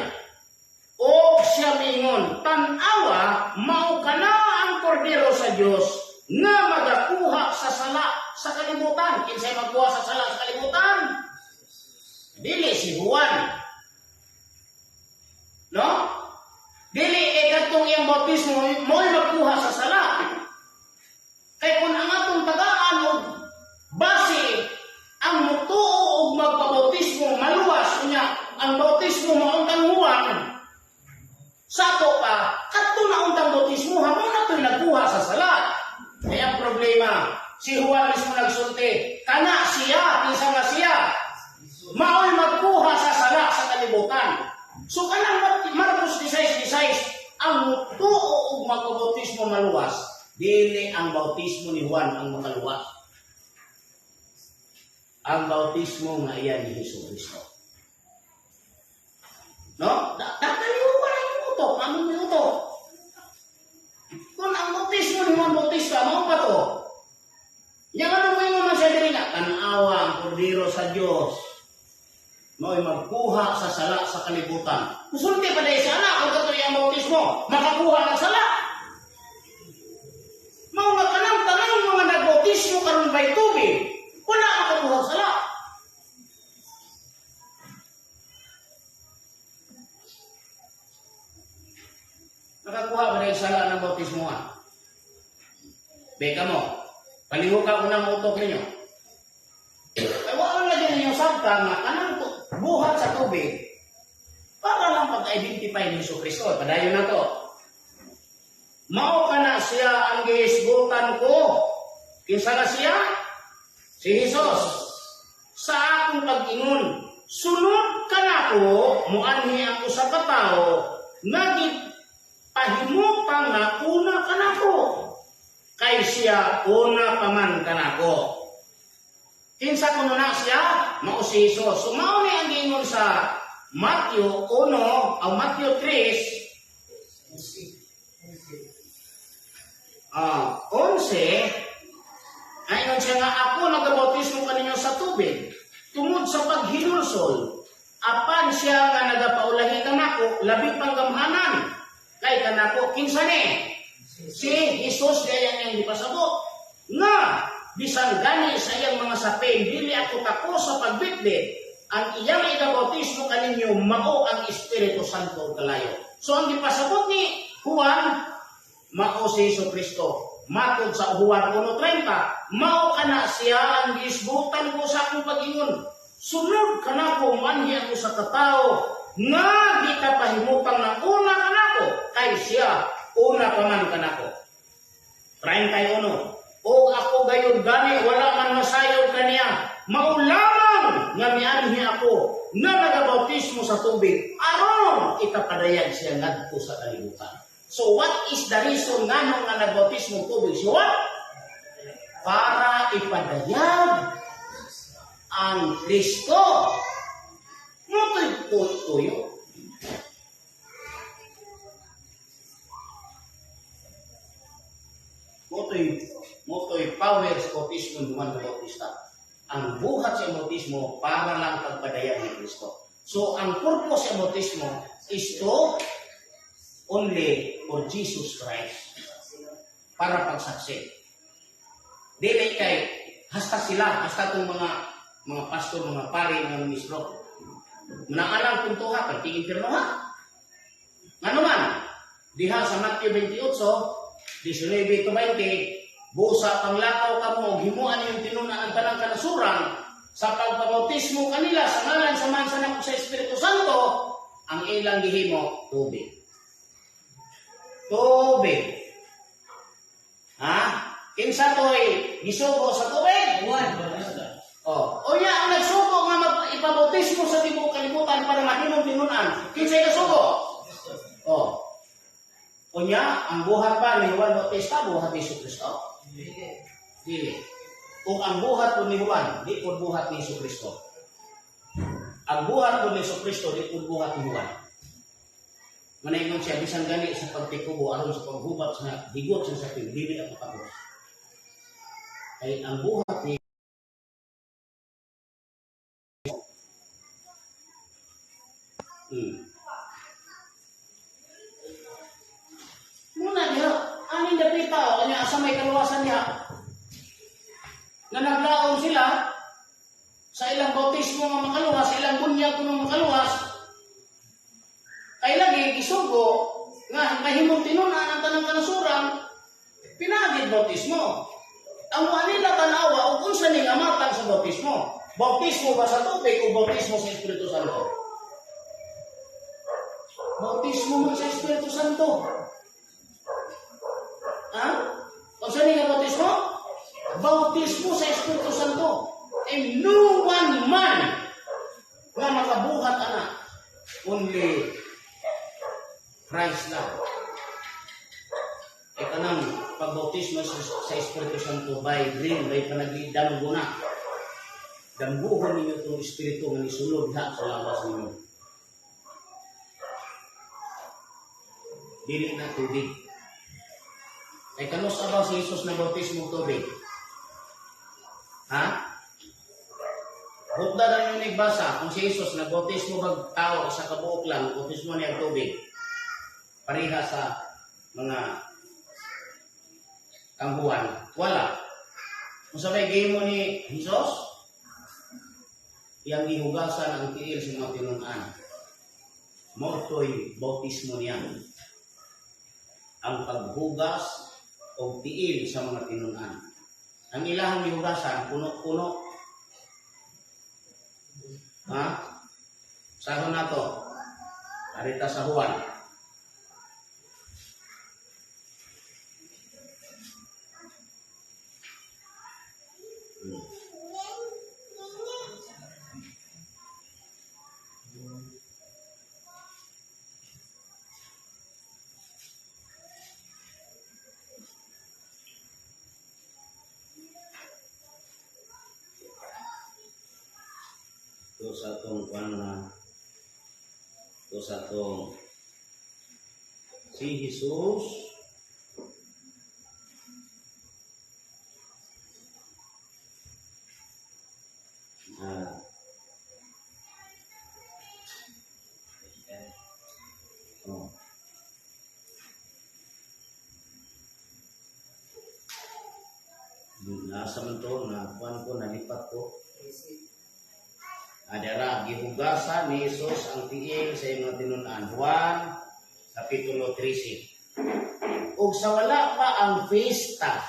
O siya miingon, "Tan-awa, mao kana ang kordero sa Dios nga magakuha sa sala sa kalibutan." Kinsay magkuha sa sala sa kalibutan? Dili si Juan. No? Dili e kadtong iyang bautismo mo'y magkuha sa sala. Kay kung ang atong tagaan og base ang mutuo og magpabautismo maluwas unya ang bautismo mao kang Juan sa ato pa kadto na untang bautismo hamo na to'y nagkuha sa sala. Kaya ang problema, si Juan mismo nagsulti, kana siya, kinsa nga siya, mao'y magkuha sa sala sa kalibutan. So kanang Marcos 16:16, ang mutuo og magpabautismo maluwas, dili ang bautismo ni Juan ang makaluwas. Ang bautismo nga iya ni Hesus Kristo. No? Dadaliw pa na yung utok, anong may utok? Kung ang bautismo ni Juan Bautista, mao pa to. Yang ano mo yung man siya diri nga, "Tan-awa ang kordero sa Dios mao'y magkuha sa sala sa kalibutan." Musulti pa dahil sa anak, kung kato ang bautismo, makakuha ng sala. Mao nga kanang tanang mga nagbautismo karon by tubig, wala makakuha sa sala. Nakakuha ba dahil sala ng bautismo ha? Beka mo, palihuka ko ng utok ninyo. Ay, wala lagi ninyo sabta nga kanang buhat sa tubig para lang pag-identify ni Hesus Kristo. Padayon na to. Mao kana siya ang gihisgutan ko. Kinsa na siya? Si Jesus. Sa akong pag-ingon, "Sunod kanako, muanhi ang usa ka tawo nga gipahimutang nga una kanako. Kay siya una pa man kanako." Kinsa kuno na siya? Mao si Jesus. So mao ni ang giingon sa Matthew 1 o Matthew 3. 12, ayon siya nga, "Ako nagabautismo kaninyo sa tubig tungod sa paghinulsol, apan siya nga nagapaulahi kanako labi pang gamhanan kay kanako." Kinsa ni? Si Jesus gaya niyang gipasabot nga bisan gani sa iyang mga sapin dili ako takos sa pagbitbit. Ang iyang igabautismo kaninyo mao ang Espiritu Santo ug kalayo. So ang gipasabot ni Juan mao si Hesus Kristo. Matod sa Juan 1:30, "Mao kana siya ang giisgutan ko sa akong pag-ingon, 'Sunod kanako manhi ako sa katawo nga gikapahimutang na una kanako, kay siya una pa man kanako.'" 31. "O ako gayud gani wala man masayod kaniya. Mao lamang nga mianhi ako nga nagabautismo sa tubig aron ikapadayag siya ngadto sa kalibutan." So what is the reason ngano nga nagbautismo tubig si Juan? Para ipadayag ang Kristo. Mao tuyo. Mao to'y power sa bautismo ni Juan Bautista. Ang buhat sa bautismo para lang pagpadayag ni Kristo. So, ang purpose sa bautismo is to only for Jesus Christ. Para pagsaksi. Dili kay hasta sila, hasta itong mga pastor, mga pari, mga ministro. Naalang puntuha, kay tig ha. Ngano man, diha sa Matthew 28, 19 to 20, "Busa panglakaw kamo ug himuan inyong tinun-an ang tanang kanasuran sa pagpabautismo kanila sa ngalan sa Amahan, sa Anak, sa Espiritu Santo." Ang ilang gihimo, tubig. Tubig. Ha? Kinsa to'y gisugo sa tubig? Juan. Oh, unya ang nagsugo nga ipabautismo sa tibuok kalibutan para mahimong tinun-an, kinsay nasugo? Oh. Unya, ang buhat ba ni Juan Bautista, buhat ni Kristo? Dili. Kung ang buhat po ni Juan, di po buhat ni Kristo. Ang buhat po ni Kristo, di po buhat ni Juan. Manaingon siya, bisan gani sa pagtikubo, aron sa paghubat sa higot sa sapin, dili ako takos. Kay ang buhat ni Muna diha, aning dapita, o kanya asa may kaluwasan niya. Na naglaom sila sa ilang bautismo nga makaluwas, sa ilang bunyag kuno makaluwas, kay lagi gisugo nga mahimong tinun-an ang tanang kanasuran pinaagi bautismo. Ang wa nila tanawa og unsa ning amatang sa bautismo. Bautismo ba sa tubig o bautismo sa Espiritu Santo? Bautismo man sa Espiritu Santo. Ha? Unsa ni nga bautismo? Bautismo sa Espiritu Santo. And no one man nga makabuhat ana, only Christ lang. E kanang pagbautismo sa Espiritu Santo by dream, by panagidamgo na. Damguhon ninyo itong Espiritu nga nisulod ha sa lawas ninyo. Dili na tubig. Ay kanus ba si Jesus na bautismo tubig? Ha? Hugda na yung nagbasa kung si Jesus na bautismo bag tao sa kabuok lang, bautismo niya ang tubig. Pareha sa mga kanghuan. Wala. Kung sa may gihimo ni Jesus, iyang gihugasan ang tiil sa mga tinun-an. Mao to'y bautismo niya. Ang paghugas og tiil sa mga tinun-an. Ang ilahang gihugasan, puno-puno. Ha? Sahon na to. Arita sa Juan. To sa atong kuan na to sa atong si Jesus. Oh. Nasa man to, nakuan ko, nalipat ko. Adara, gihugasan ni Jesus ang tiil sa iyang mga tinun-an. Juan, Kapitulo 13. Ug sa wala pa ang pista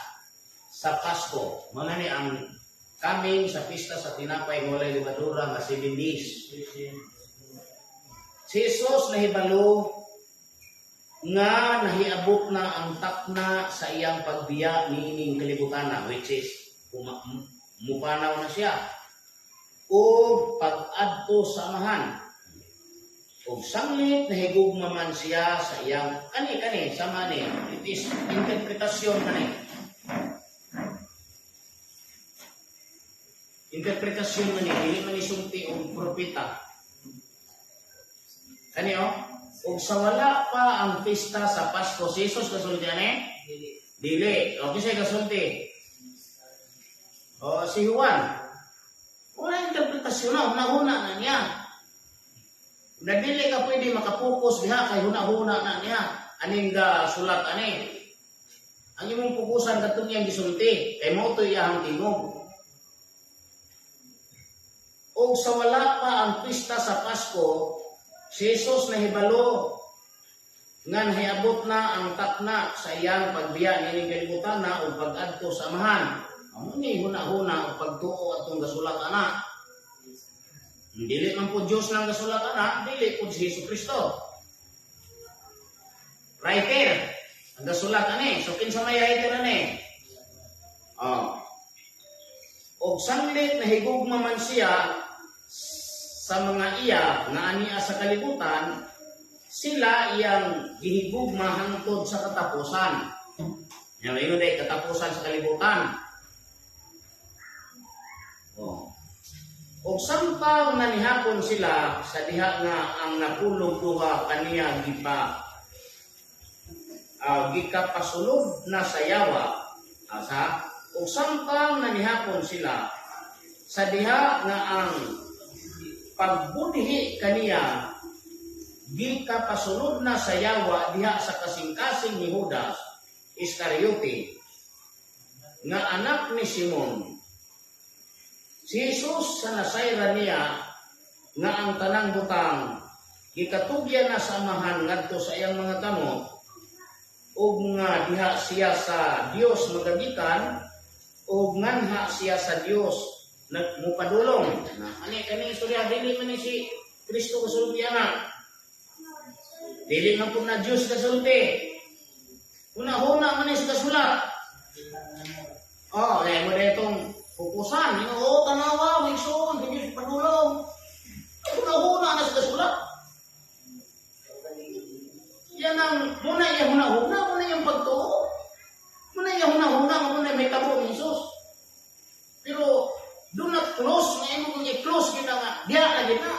sa Pasko, mga ni ang coming sa pista sa tinapay nga walay lebadura nga 7 days. Si Jesus nahibalo nga nahiabot na ang takna sa iyang pagbiya niining kalibutana, which is mupanaw na siya o pag-adto sa Amahan. Og sanglit nahigugma man siya sa iyang kani kani sama ni, it is interpretasyon kani, interpretasyon man ni, dili man ni sulti og propeta kani, oh. Ug sa wala pa ang pista sa Pasko, si Jesus kasulti ani? Dili. O kinsay kasulti? O si Juan. Wala interpretasyon na, huna-huna na niya. Na dili ka pwede makapokus diha kay huna-huna na niya. Aning ga sulat ani. Ang imong pukusan kadtong iyang gisulti kay mao to iyang tingog. Og sa wala pa ang pista sa Pasko, si Jesus nahibalo nga nahiabot na ang takna sa iyang pagbiya niining kalibutan na ug pag-adto sa Amahan. Amo ni huna-huna ug pagtuo atong gasulat ana. Dili man po Diyos nang gasulat ana, dili po si Hesus Kristo. Writer, ang gasulat ani. So kinsa may writer ani? Oh. Og sanglit nahigugma man siya sa mga iya nga ania sa kalibutan, sila iyang gihigugma hangtod sa katapusan. Yan, ingon day katapusan sa kalibutan. Oh. Og samtang nanihapon sila sa diha nga ang napulog duha kaniya gipa gikapasulod na sa yawa asa, og samtang nanihapon sila sa diha nga ang pagbudhi kaniya gikapasulod na sa yawa diha sa kasing-kasing ni Judas Iscariote nga anak ni Simon, si Jesus sa nasayran niya nga ang tanang butang gikatugyan na sa Amahan ngadto sa iyang mga kamot ug nga diha siya sa Dios magagikan ug nganha siya sa Dios nagmupadulong. Na ani kani istorya, dili man ni si Kristo kasulti ana, dili man pud na Dios kasulti, huna-huna man ni sa kasulat. Oh, eh mo itong pukusan, yung oh, tanawa, igsoon, hindi padulong. Huna-huna na sa kasulat. Yan ang, muna iya huna-huna, muna iyang pagtuo. Muna iya huna-huna, muna may tabo ni Jesus. Pero, do not close, nga imo kung i-close kita nga, diya na gina.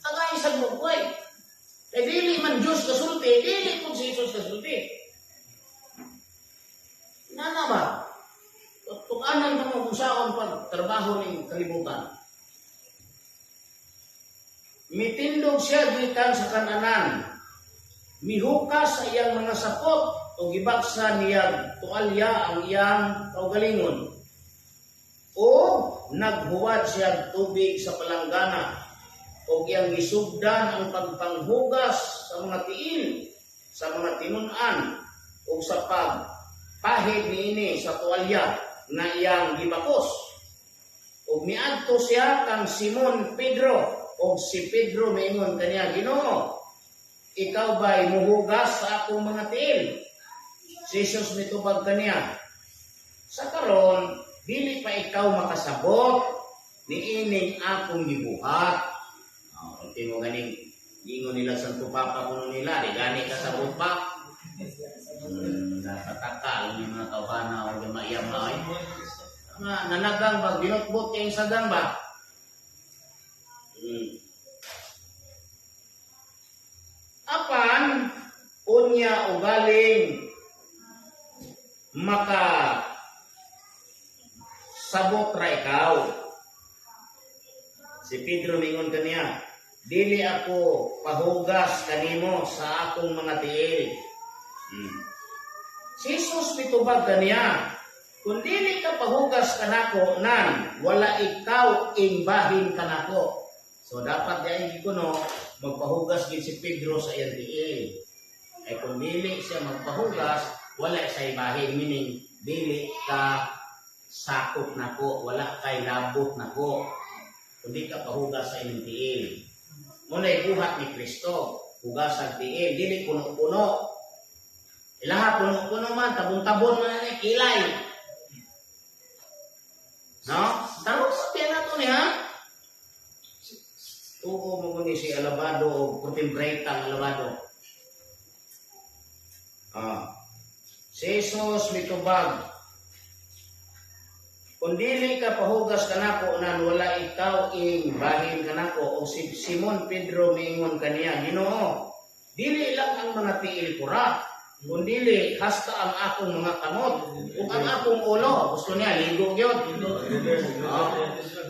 Tagay sa bugway. Kay dili man Diyos kasulti, dili po si Jesus kasulti. Nana ba? Tukanan ka mo kung saan pag trabaho ng kalibutan. Mitindog siya gikan sa kananan. Mihukas sa iyang mga sapot o gibaksa niya tualya ang iyang kaugalingon. O naghuwad siya tubig sa palanggana o iyang gisugdan ang pagpanghugas sa mga tiil sa mga tinun-an o sa pagpahid niini sa tuwalya nga iyang gibakos. Ug miadto siya kang Simon Pedro ug si Pedro miingon kaniya, "Ginoo, ikaw ba'y muhugas sa akong mga tiil?" Si Jesus mitubag kaniya, "Sa karon dili pa ikaw makasabot niining akong gibuhat." Oh, ultimo ganing giingon nila Santo Papa kuno nila, di gani kasabot pa. Napataka yung mga tawhana o yama-yama ay. Nga, nanagang ba, binutbot kayong sagang ba? Apan, unya ugaling maka sabot ra ikaw. Si Pedro mingon kaniya, Dili ako pahugas kanimo sa akong mga tiil." Si Jesus mitubag kaniya, "Kung dili ka pahugas kanako nan, wala ikaw imbahin kanako." So dapat diay kuno magpahugas gid si Pedro sa iyang tiil. Ay kung dili siya magpahugas, wala sa ibahin, meaning dili ka sakop nako, wala kay labot nako. Kung di ka pahugas sa imong tiil. Muna buhat ni Kristo, hugas ang tiil, dili puno-puno. Ilaha puno-puno man, tabon-tabon man ni kilay. No? Tarong sa na to ni ha? Tuo mo ni si Alabado o Putimbreta ang Alabado. Ah. Si Jesus mitubag, "Kung dili ka pahugas kanako nan, wala ikaw ing bahin kanako." O si Simon Pedro miingon kaniya, "Ginoo, dili lang ang mga tiil ko ra, kundi hasta ang akong mga kamot ug ang akong ulo." Gusto niya ligo gyud. Oh,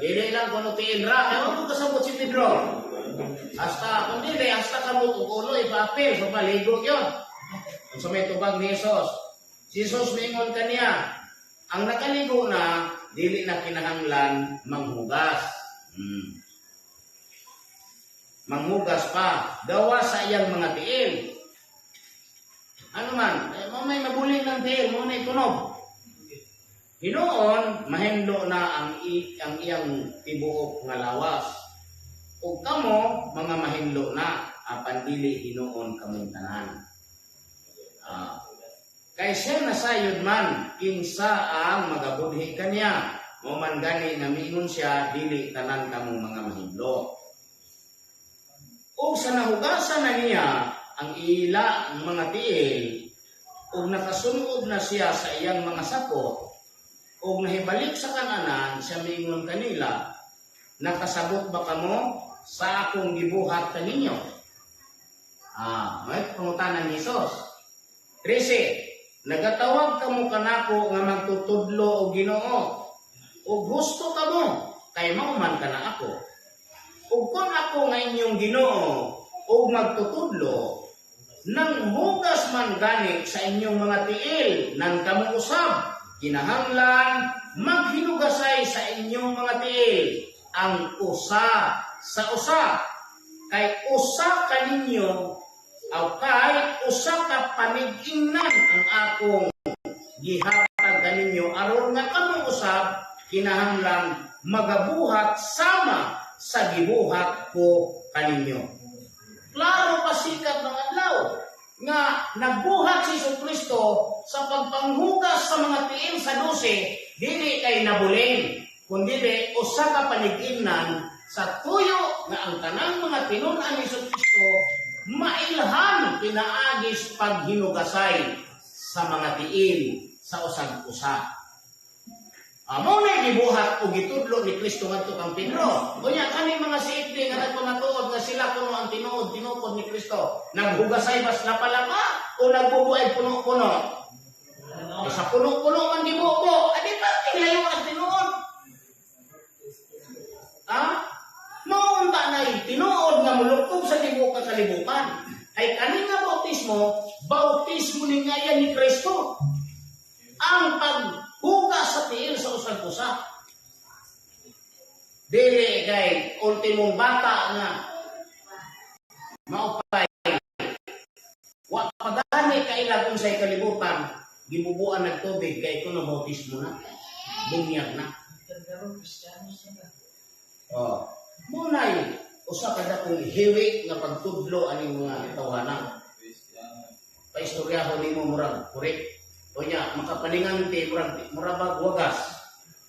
dili lang kuno tiil ra. Kaya mo kasabot si Pedro. Hasta kung dili hasta kamot ug ulo ipaapil, so paligo gyud. Unsa may tubag ni Jesus? Si Jesus miingon kaniya, "Ang nakaligo na, dili na kinahanglan manghugas. Manghugas pa, gawa sa iyang mga tiil." Ano man, eh, mo may mabuling ng tiil, mo na tunob. Hinuon, mahinlo na ang iyang tibuok nga lawas. Ug kamo, mga mahinlo na, apan dili hinuon kamong tanan. Ah. Kay siya nasayod man, kinsa ang magabudhi kaniya. Mo man gani nga miingon siya, dili tanan kamong mga mahinlo. O sa nahugasan na niya ang ila ang mga tiil, ug nakasunob na siya sa iyang mga sakop, ug nahibalik sa kananan, siya miingon kanila, "Nakasabot ba kamo sa akong gibuhat kaninyo?" Ah, may pangutana ni Jesus. 13, "Nagatawag kamo kanako nga magtutudlo o Ginoo, ug husto kamo, kay mao man kana ako. Ug kung ako nga inyong Ginoo ug magtutudlo, nang hugas man gani sa inyong mga tiil nang kamo usab, kinahanglan maghinugasay sa inyong mga tiil ang usa sa usa. Kay usa kaninyo aw kay usa ka panig-ingnan ang akong gihatag kaninyo aron nga kamo usab kinahanglan magabuhat sama sa gibuhat ko kaninyo." Klaro pasikat ng adlaw nga nagbuhat si Hesus Kristo sa pagpanghugas sa mga tiil sa 12, dili kay nabulin, kundi usa ka panig-ingnan sa tuyo nga ang tanang mga tinun-an ni Hesus Kristo mailhan pinaagis paghinugasay sa mga tiil sa usag usa. Amo na gibuhat o gitudlo ni Kristo ngadto kang Pedro. Unya kani mga siitli nga nagpamatuod nga sila kuno ang tinuod tinukod ni Kristo. Naghugasay bas lapalapa o nagbubuay puno-puno? Eh, sa puno-puno man gibubo, adi pa layo ang tinuod. Ha? Maunta na tinuod nga muluktob sa tibuok ka kalibutan. Ay kani nga bautismo, bautismo ni ngayan ni Kristo. Ang paghugas sa tiil sa usag-usa. Dili kay ultimong bata nga maupay wa pa gani kailag unsay kalibutan, gibubuan ng tubig kay kuno bautismo na, bunyag na. Oh, munay usa ka dakong hiwi nga pagtudlo aning mga tawhana. Paistoryaho nimo murag correct. Unya makapalinganti murag murabag wagas.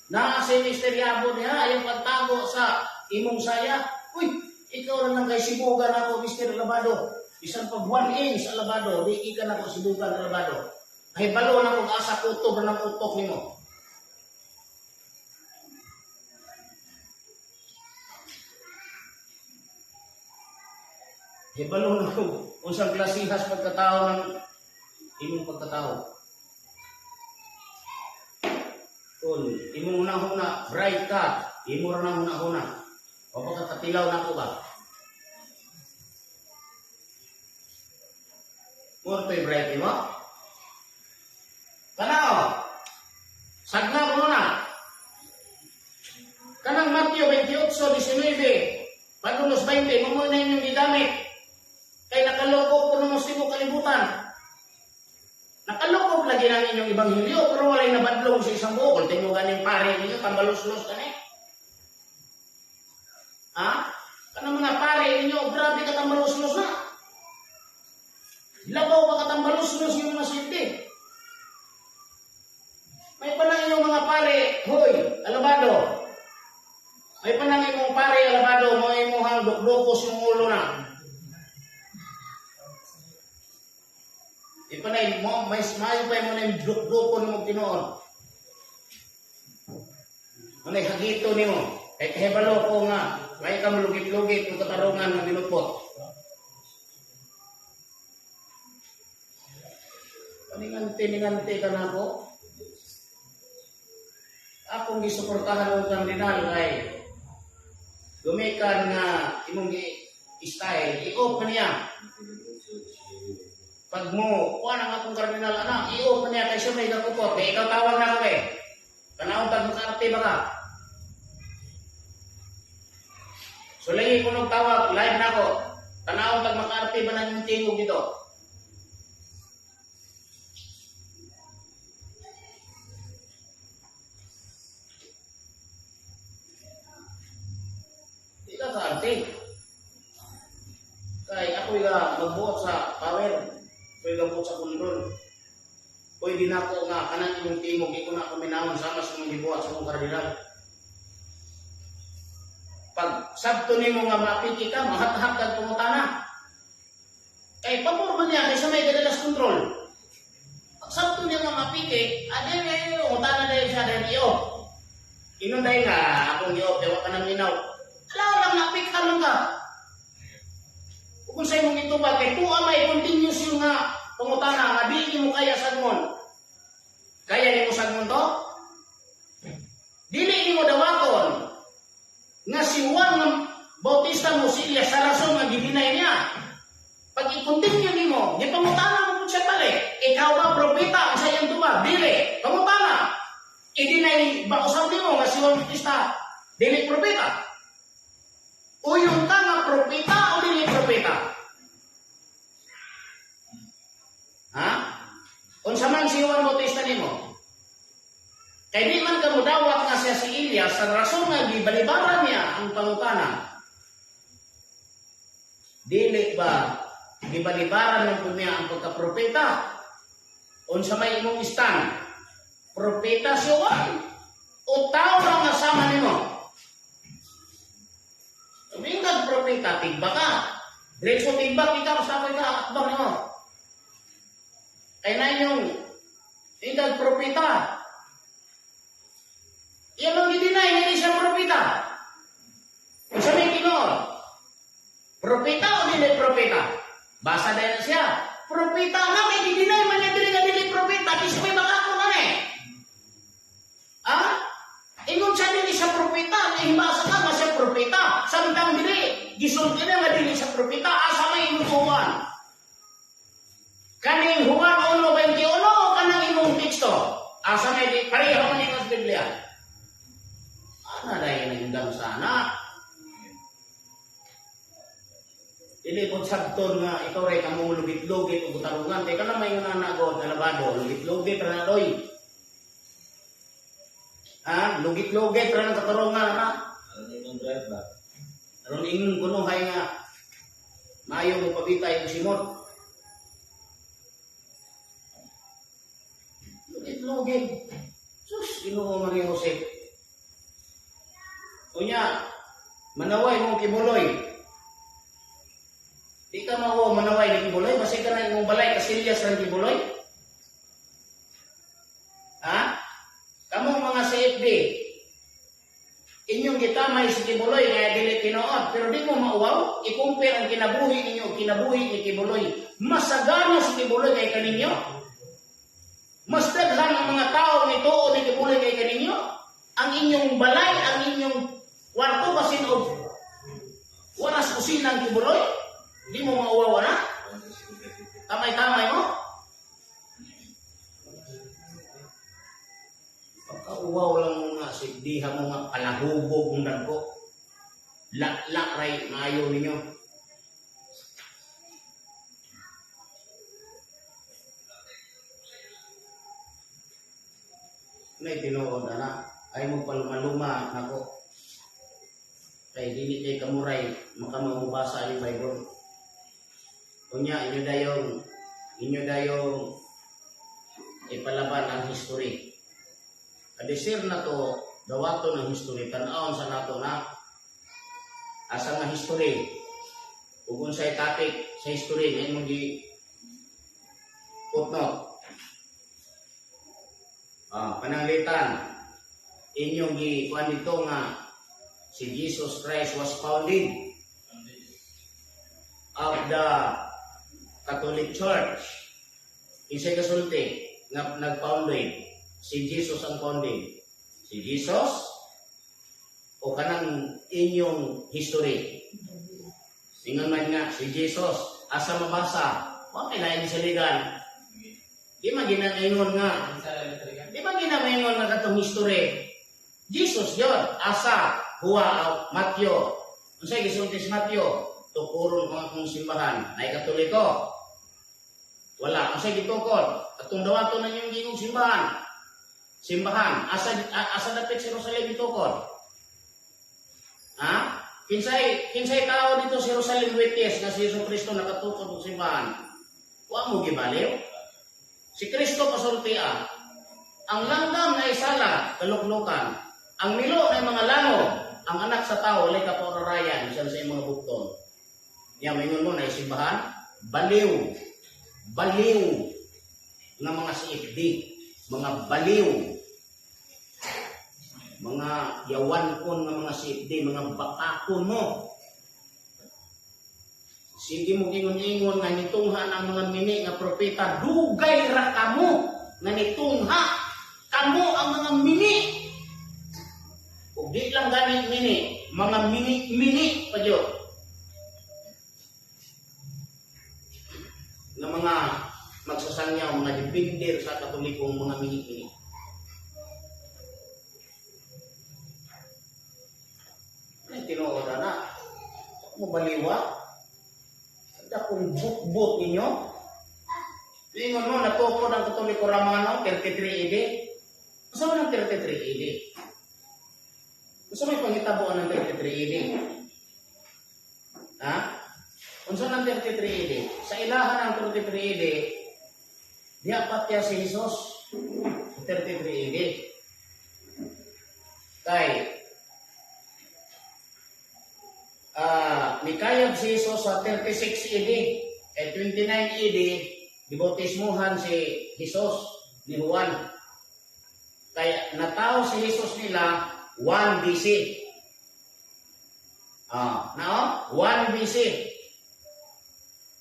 Naa si Mr. Yabo niya ayaw pagtago sa imong saya. Uy, ikaw na lang kay sibugan ako, Mr. Labado. Bisan pag 1 inch alabado, di ka na ko sibugan alabado. Ay balo na kung asa kutob ng utok nimo. Hibalo na kung unsang klasihas pagkatao ng imong pagkatao. Kung imong huna-huna, bright ka, imo ra nang huna-huna. O baka katilaw na ko ba? Murto'y bright mo? Tanaw! Sagna ko na. Kanang Mateo 28:19, padulong 20, mo na inyong gigamit. Kay nakalukop ko nung mo kalibutan. Nakalukop lagi ng inyong ebanghelyo, pero walay nabadlong sa isang buo. Kung tingnan ganing pare ninyo, tambalos-los ka na eh. Ha? Kanang mga pare ninyo, grabe ka tambalos-los na. Labaw pa ka tambalos-los yung mga silbi. May panang inyong mga pare, hoy, alabado. May panang imong pare, alabado, mo imuhang dukdukos yung ulo na. Di pa na, mo, may mayo pa mo na yung dukdukon mo tinuod. Mo na hagito nimo. Kay kahibalo ko nga, may ka malugit-lugit ng katarungan ng binupot. Paninganti-ninganti ka na ako. Akong gisuportahan ng kardinal kay gumikan nga imong style, i-open niya. Pag mo, kuha ang akong kardinal anak, i-open niya kay siya may gakupot. Kay ikaw tawag na ko eh. Panahon pag makaarte ba ka? So lagi ko nung tawag, live na ako. Tanawon pag makaarte ba ng tingog dito? Di ka kaarte. Kay ako ga magbuot sa power. Ako'y gabot sa control. Pwede na ako nga kanang imong tingog, di ko na ako minahon sama sa imong gibuhat sa imong kardinal. Pag sabto nimo nga mapiki ka, mahathak kag pangutana. Kay pabor man niya kaysa may gadalas control. Pag sabto niya nga mapiki, ade may pangutana dahil siya dahil iyo. Inon dahil nga akong iyo, kay wa ka nang minaw. Ala lang napik ka lang ka. Kung sa imong itubag, kay tuwa may continuous yung nga pangutana nga di mo kaya sagmon. Kaya nimo sagmon to? Dili nimo dawaton nga si Juan Bautista mo siya sa rason nga gidinay niya. Pag i-continue nimo, gipangutana mo pud siya balik. Ikaw ba propeta ang sa iyang tubag? Dili. Pangutana. I-deny ba usab nimo nga si Juan Bautista dili propeta? Uyong ka nga propeta o dili propeta? Ha? Unsa man si Juan Bautista nimo? Kay di man ka modawat nga siya si Elias sa rason nga gibalibaran niya ang pangutana. Dili ba gibalibaran man pud niya ang pagkapropeta? Unsa may imong stand? Propeta si Juan o tao ra nga sama nimo? Tumingkag propeta, tigba ka. Diretso tigba, ikaw sa ako'y ka, akbang nimo. Kay na inyong tingkag propeta. Iyan ang gidinay, hindi siya propeta. Kung sa may tinuod, propeta o dili propeta? Basa dahil siya. Propeta nga, may gidinay man niya dili nga dili propeta, di siya may makako na eh. Ha? Ingon siya dili siya propeta, nahimasa ka nga siya propeta. Samtang dili, gisulti na nga dili siya propeta, asa may imong tuwan. Kaning Juan 1:21 o kanang imong teksto? Asa may di, pareho man ingon sa Biblia. Ana dahil nahindang sana. Dili po sabton nga ikaw ray kamo lugit-lugit og tarungan kay kana may nga anak god alabado lugit-lugit ra na doy. Ha, lugit-lugit ra ng katarungan na. Aron imong drive ba? Aron ingon kuno hay nga maayo mo pabitay og simot. Lugit-lugit. Sus, Ginoo Maria Jose. Unya, manaway mong kibuloy. Di ka mawa manaway ni kibuloy, basi ka na imong balay kasilyas ng kibuloy. Ha? Kamong mga CFD, inyong gitamay si Kibuloy nga dili tinuod, pero di mo mauwaw, i-compare ang kinabuhi ninyo o kinabuhi ni Kibuloy. Masagana si Kibuloy kay kaninyo. Mas daghan ang mga tao ni tuo ni Kibuloy kay kaninyo. Ang inyong balay, ang inyong kwarto basin og wala sa kusina ang Kibuloy. Di mo mauwaw na. Tamay-tamay mo. Maayo ninyo. May tinuod ana, ay mo palumaluma nako. Kay dili kay kamuray makamamubasa ang Bible. Unya inyo dayong ipalaban ang history. Adisir na to dawato ng history, tan-awon sa nato na asa nga history ug unsay topic sa history nga imong gi footnote. Ah, pananglitan inyong gi kuan dito nga si Jesus Christ was founded of the Catholic Church. Kinsay kasulti nga nag-founded? Si Jesus ang founded. Si Jesus o kanang inyong history? Ingon man nga si Jesus, asa mabasa? Wa may lain sa ligan. Di man ginaingon nga. Di ba ginaingon nga katong history? Jesus yun. Asa? Huwa, Matthew. Unsay gisulti si Matthew? Tukuron ko ang akong simbahan. Nay Katoliko. Wala. Unsay gitukod? Atong dawaton na inyong gingong simbahan. Simbahan. Asa dapit sa Jerusalem gitukod? Ha? Kinsay tao dito sa Jerusalem witness nga si Jesu Kristo nakatukod og simbahan? Wa mo gibaliw? Si Kristo kasulti ah. Ang langgam na isala, kaluklukan. Ang milo na mga langob, ang anak sa tao, walay kapaurarayan, siya sa imong mga bukton. Niya, maingon mo na isimbahan, baliw. Baliw nga mga CFD, mga baliw. Mga yawankon nga mga CFD, mga bakakon mo. Sige mo ingon-ingon nga nitungha ng mga mini nga propeta, dugay ra kamo nga nitungha kamo ang mga mini. Ug di lang gani mini, mga mini-mini pa gyud. Nga mga magsasangyaw, mga defender sa Katolikong mga mini-mini. Ay, tinuod na. Mo baliwa. Dakong bukbot ninyo. Ingon mo, natukod ang Katoliko Romano, 33 AD. Asa man ang 33 AD? Unsa may pangitabuan ng 33 AD? Ha? Unsa ng 33 AD? Sa ilahan ng 33 AD, diha patya si Jesus 33 AD. Kay mikayab si Jesus sa 36 AD. Eh 29 AD, dibautismuhan si Jesus ni Juan. Kaya natao si Jesus nila 1 BC. Nao? 1 BC.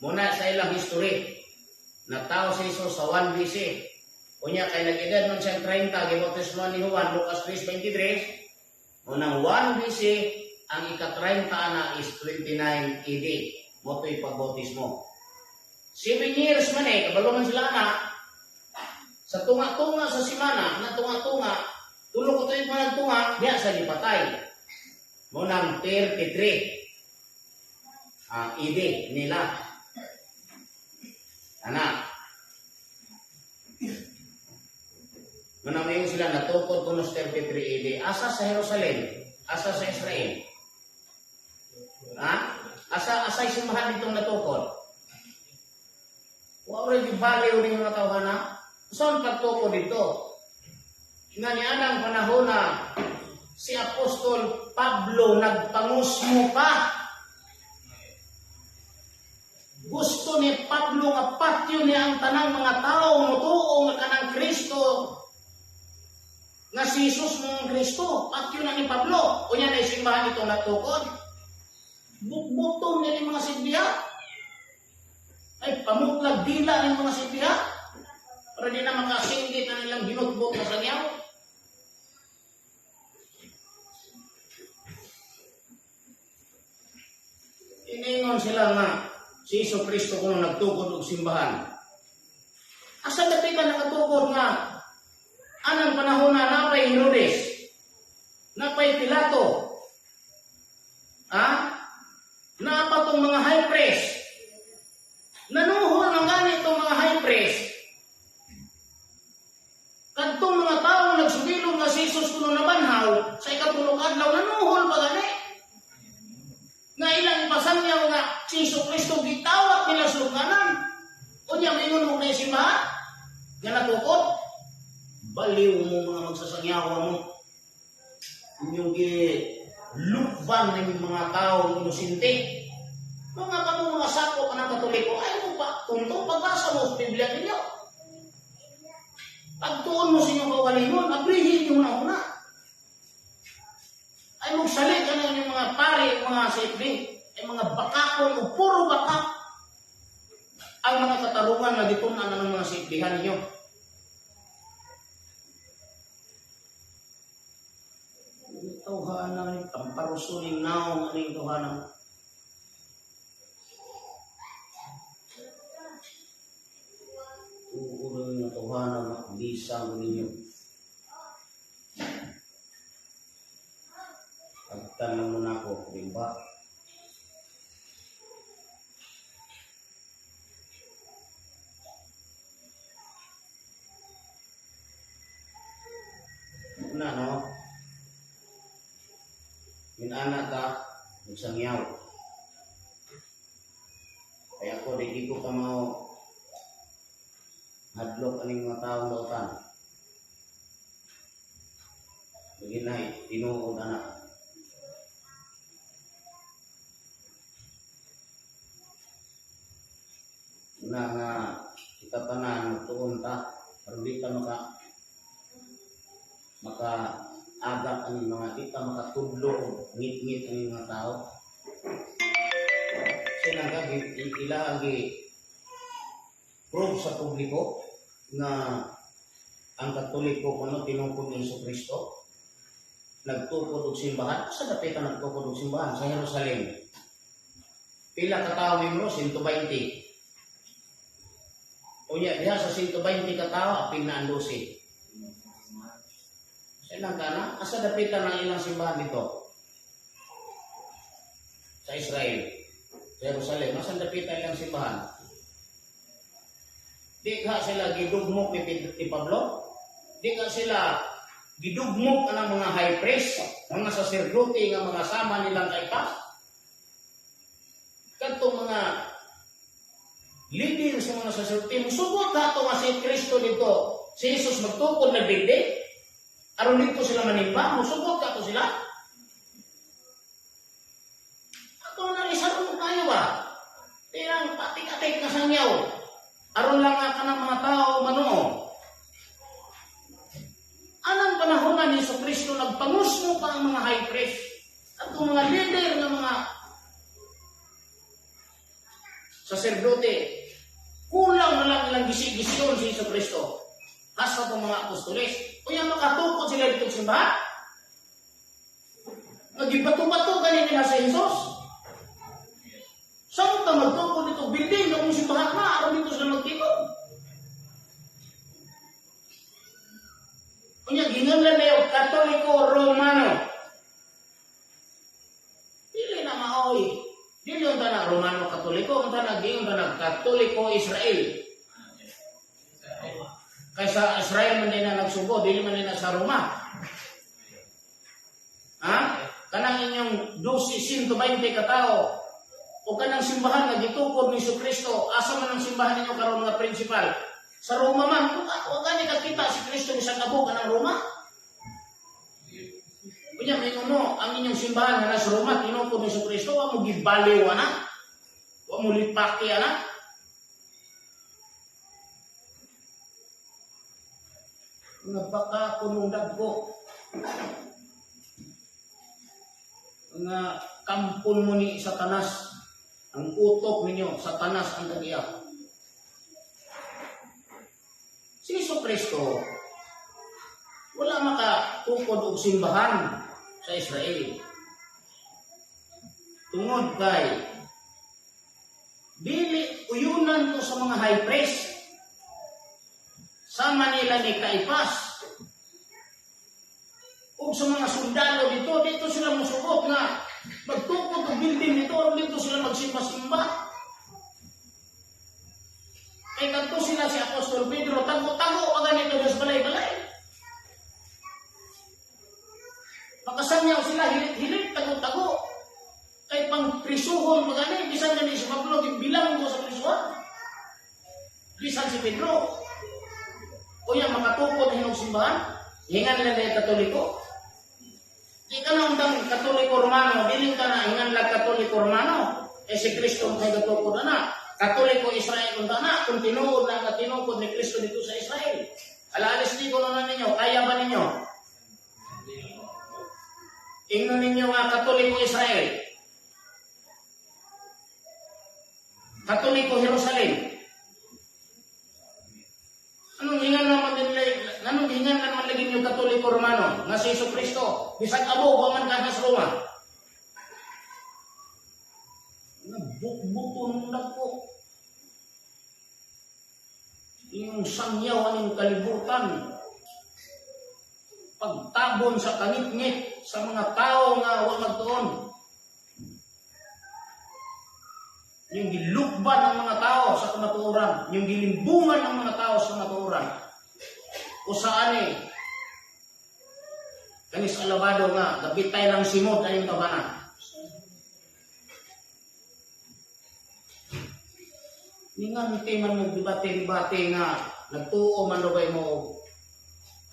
Muna sa ilang history. Natao si Jesus sa 1 BC. Unya kay nag-edad man siyang 30, gibautismuhan ni Juan, Lucas 3:23. Unang 1 BC, ang ika-30 ana is 29 AD. Mo to'y pagbautismo. 7 years man eh, kabalo man sila anak. Sa tunga-tunga sa simana, na tunga-tunga, tulo ko tuig man nagtunga, diya sa gipatay. Mo nang 33 AD nila. Anak. Manamayon sila natukod kuno sa 33 AD. Asa sa Jerusalem? Asa sa Israel? Ha? Asa simbahan ditong natukod? Wa rin gibaliw ning mga tawhana. Saan pagtukod dito? Nga nianang panahon na si Apostol Pablo nagpangusmo pa. Gusto ni Pablo nga patyo niya ang tanang mga tao mutuo nga kanang Kristo, nga si Jesus mo ang Kristo. Patyo na ni Pablo. Unya na isimbahan itong natukod. Bukbuton niya ni mga sidbiya. Ay, pamutlag dila ni mga sidbiya. Para di na makasinggit na nilang hinutbot na sangyaw. Iningon sila nga si Jesu Kristo kuno nagtukod og simbahan. Asa dapit ka nakatukod nga anang panahon na napay Herodes, napay Pilato, ha? Naa pa tong mga high priest. Nanuhol ng gani tong mga high priest. Kadtong mga tao nagsubilong nga si Jesus kuno nabanhaw sa ikatulong adlaw, nanuhol pa gani. Nga ilang ipasangyaw nga si Jesu Kristo gitawat nila sa lubnganan. Unya maingon mo na simbahan nga natukod. Baliw mo, mga magsasangyawa mo. Inyong gi lukban ng mga tao inosente. Mga kamo mga sako ka ng Katoliko, ay mo pa, tunto, pagbasa mo sa Biblia ninyo. Pagtuon mo sa inyong kaugalingon, abrihin niyo na una. Ay magsali ka na inyong mga pare, mga sipli, ay mga bakakon o puro bakak ang mga katarungan na gitun-an ng mga siplihan ninyo. Tawhanan, tamparusunin naong aning tawhanan. Tuuran nga tawhanan, makbisang ninyo. Pagtanong mo na ako, di ba? Una, no? Minana ta, magsangyaw. Kaya ako, di ko ka mao hadlok aning mga taong lautan. Maginay, tinuod anak. Una nga, kita tanan, magtuon ta, pero di ta maka agak ang mga di ta makatudlo o ngit-ngit ang mga tao. Sila nga ila ang prove sa publiko nga ang Katoliko kuno tinukod ni Hesus Kristo, nagtukod og simbahan. Sa dapita nagtukod og simbahan sa Jerusalem. Pila ka tawo membro? 120. Unya diha sa 120 ka tawo, apil na ang 12. Ilang ka na? Asa dapitan ang ilang simbahan dito? Sa Israel. Sa Jerusalem. Asa dapitan ilang simbahan? Di ka sila gidugmok ni Pablo? Di ka sila gidugmok ang mga high priest, mga saserdote nga mga sama nilang Kaipas? Kadtong mga leader sa mga saserdote, musugot ha ito nga si Kristo dito, si Jesus magtukod na building, aron dito sila manimba, musugot ka to sila. Ato na isarong tayo ba? Tinang patik-atik na sangyaw. Aron lang nga kanang mga tao manuo. Anang panahon na ni Jesu Kristo, nagpangusmo pa ang mga high priest at ang mga leader ng mga saserdote. Kulang na lang ilang gisi-gisyon si Jesu Kristo. Hasta itong mga apostoles. Unya makatukod sila dito sa simbahan. Nagibato-bato gani nila sa Jesus. Saan ta magtukod dito? Building na kung simbahan na, aron dito sila magtikod. Unya, ginganlan na yung Katoliko Romano. Dili na maoy. Dili unta na Romano Katoliko, unta na giunta na Katoliko Israel. Kaysa Israel man din na nagsugo, dili man din na sa Roma. Ha? Kanang inyong 12, 120 katao o kanang simbahan nga gitukod ni Jesu Kristo, asa man ang simbahan ninyo karon nga principal? Sa Roma man, kung wa gani kakita si Kristo bisan abo kanang Roma. Unya may mo ang inyong simbahan nga nasa Roma tinukod ni Jesu Kristo, wa mo gibaliw ana. Wa mo lipaki ana. Nga baka kunong dagko. Nga kampon mo ni Satanas. Ang utok ninyo, Satanas ang tagiya. Si Jesu Kristo, wala makatukod og simbahan sa Israel. Tungod kay dili uyunan to sa mga high priest. Sa Manila ni Caiphas ug sa mga sundalo dito, dito sila musugot nga Magtukod og building dito, aron dito sila magsimba-simba. Kay kadto sila si Apostol Pedro, tago-tago pa ganito sa balay-balay. Makasanyaw sila, hilit-hilit, tago-tago. Kay pang prisuhon pa gani, bisan gani si Pablo, bilanggo sa prisuhan. Bisan si Pedro. Kuya, makatukod hinog simbahan, hingan lang na Katoliko. Di ka na undang Katoliko Romano, dili ka na hingan lang Katoliko Romano. Eh si Kristo kay gatukod na. Katoliko Israel unta na, kung tinuod na nga tinukod ni Kristo dito sa Israel. Alaalis di ko na ninyo, kaya ba ninyo? Ingnon ninyo nga Katoliko Israel. Katoliko Jerusalem. Anong hingan naman din anong hingan naman lagi yung Katoliko Romano nga si Jesu Kristo bisag abo wa man kana sa Roma. Nga bukbuto nung dagko. Yung sangyaw aning kalibutan, pagtabon sa kangitngit sa mga tao nga wa magtuon. Yung gilukban ng mga tao sa kamatuoran, yung gilimbungan ng mga tao sa kamatuoran. O saan eh, kanis alabado nga, gabitay ng simot ay yung tabana. Ningan man mo debate-debate nga, nagtuo man daw mo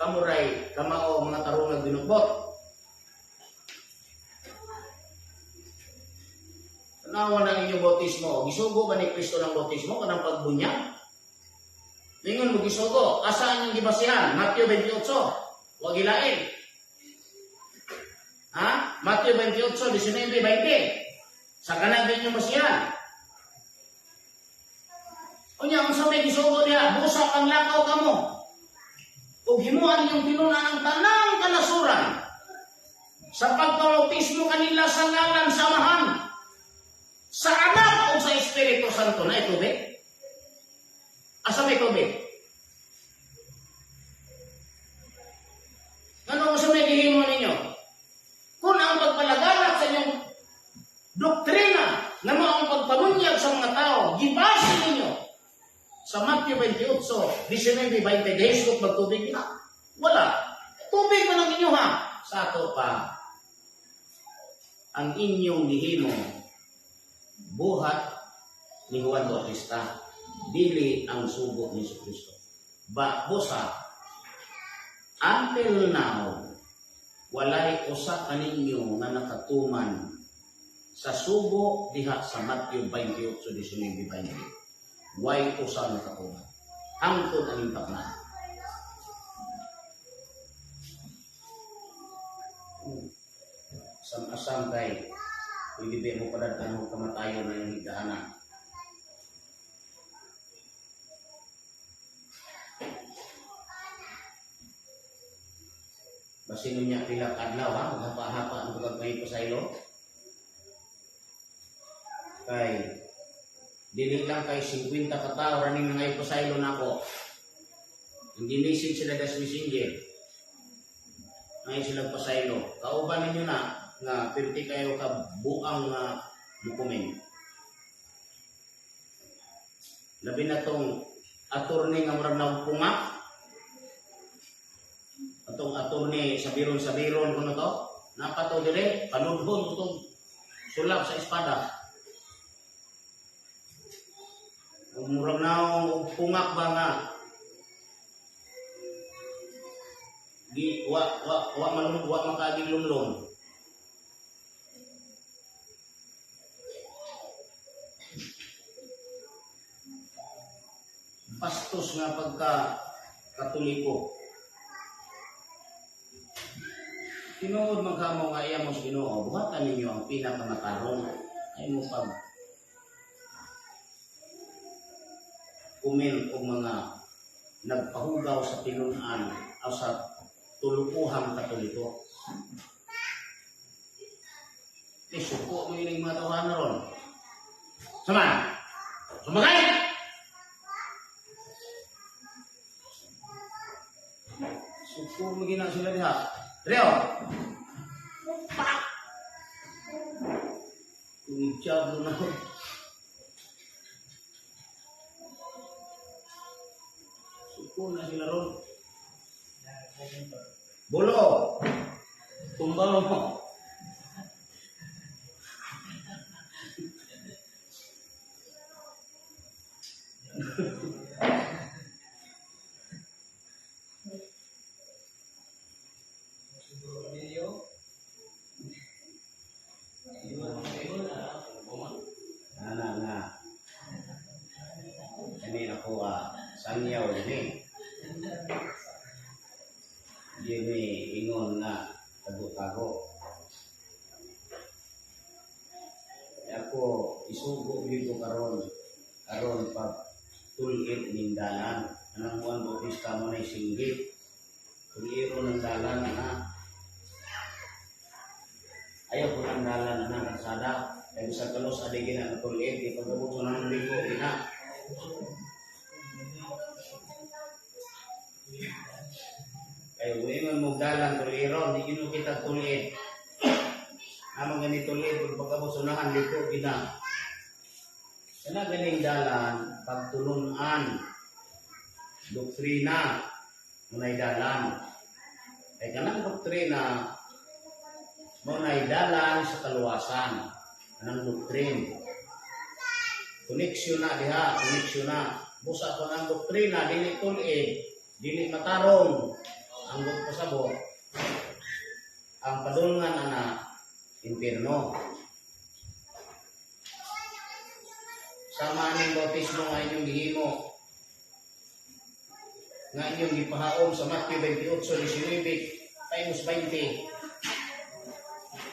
kamuray, kamao, mga tarunag binugbot. Tanawa ng inyong bautismo. Gisugo ba ni Kristo ng bautismo? Kanang pagbunyag? Ningon mo gisugo. Asa ang gibasihan? Matthew 28. Huwag ilain. Ha? Matthew 28, 19, 20. Sa kanang inyong basihan. Unya, unsa may gisugo diha? Busa ang lakaw kamo. Ug himuan inyong tinun-an ang tanang kanasuran sa pagpabautismo kanila sa ngalan sa Amahan, sa Anak o sa Espiritu Santo. Na tubig? Asa may tubig? Ano sa may gihimo ninyo? Kung ang pagpalaganap sa inyong doktrina na mao ang pagpamunyag sa mga tao, gibase ninyo sa Matthew 28, 19, 20, gahusgot magtubig na. Wala. Tubig man ang inyo ha. Sa ato pa, ang inyong gihimo buhat ni Juan Bautista, dili ang sugo ni Kristo. Ba, busa, until now, walay usa kaninyo nga nakatuman sa sugo diha sa Matthew 28, 19, 20. Way usa nakatuman. Hangtod aning takna. Asam-asam kay pwede ba mo padadaan mo kamatayon na yung higdahana. Basin niya pila kadlaw ha, maghapa-hapa ang tugag may pasaylo. Kay dili lang kay 50 ka tawo raning nangay pasaylo nako. Hindi message sila das messenger. Ngay sila pasaylo. Kauban ninyo na nga 50 kayo ka buang nga dokumen. Labi na tong attorney nga murag nagpunga. Atong attorney sabiron-sabiron kuno to. Napato dire panudhon itong sulab sa espada. Murag na pungak ba nga di wa wa wa malum wa makaaging lumlom. Bastos nga pagka Katoliko. Tinuod man kamo nga iya mo sa Ginoo, buhatan ninyo ang pinakamatarong ay mo pag comment og mga nagpahugaw sa tinun-an o sa tulukuhang Katoliko. Eh, suko mo yun yung mga tawahan ron. Sama! Sumakay! Suko mo gina sila diha. Leo! Pak! Diablo na. Suko na sila ron. Bulo. Tumbal mo. Ana nga. Kani ako sangyaw ni. Di mi ingon nga tago-tago. Ako isugo gyud ko karon karon pag tul-id ning dalan. Anang Juan Bautista mo na singgit. Tuliro ng dalan na. Ayaw ko ng dalan na kalsada. Kay bisag kalos adi gina na tul-id di pagabot mo ng ligo gina. Kay ingon mo dalan tuliron, di gino kita tul-id. Amang gani tul-id kung pagabot sunahan ligo gina. Kana ganing dalan pagtulunan, doktrina munay dalan. Kay kanang doktrina mo nay dalan sa kaluwasan. Anang doktrin. Koneksyon na diha, koneksyon na. Busa ko ang doktrina dili tul-id, dili matarong. Ang pasabot, ang padulngan ana impierno. Sama ning bautismo nga inyong gihimo nga inyong gipahaom sa Matthew 28:19 times 20.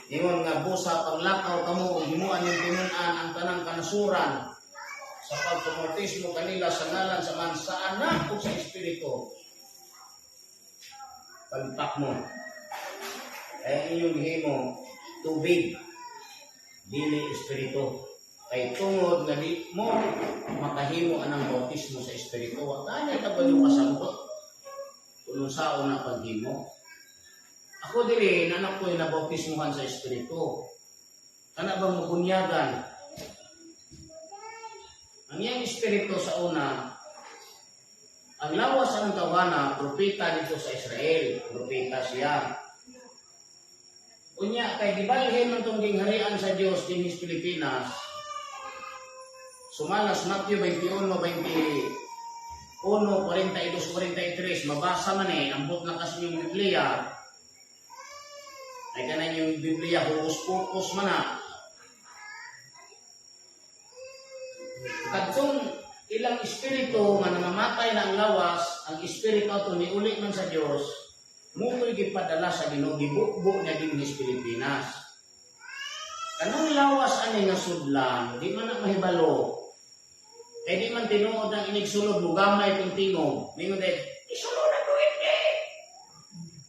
Ingon nga busa panglakaw kamo ug himuan yung tinun-an ang tanang kanasuran sa pagpabautismo kanila sa ngalan sa man sa Anak ug sa Espiritu. Pagpak mo. Kaya inyong gihimo tubig, dili espiritu. Kay tungod nga di mo makahimo anang bautismo sa espiritu, wa gani ka ba yung kasabot kung unsaon na paghimo. Ako dili nanak ko na bautismohan sa espiritu. Kana bang mabunyagan? Ang iyang espiritu sa una, ang lawas ang tawhana, propeta dito sa Israel, propeta siya. Unya kay gibalhin man tong gingharian sa Dios dinhi sa Pilipinas. Sumalas Matthew 21, 21, 42, 43, mabasa man ambot na kasi yung Biblia. Ay kanan yung Biblia, hukus-pukus man na. Kadtong ilang espiritu nga namamatay na ang lawas, ang espiritu ato niuli man sa Dios, mutoy gipadala sa Ginoo, gibukbo niya dinhi sa Pilipinas. Kanang lawas ani nga sudlan, di man na mahibalo. Kay di man tinuod ang inigsulod mo gamay itong tingog. Ningon din, isulod na tuwid eh.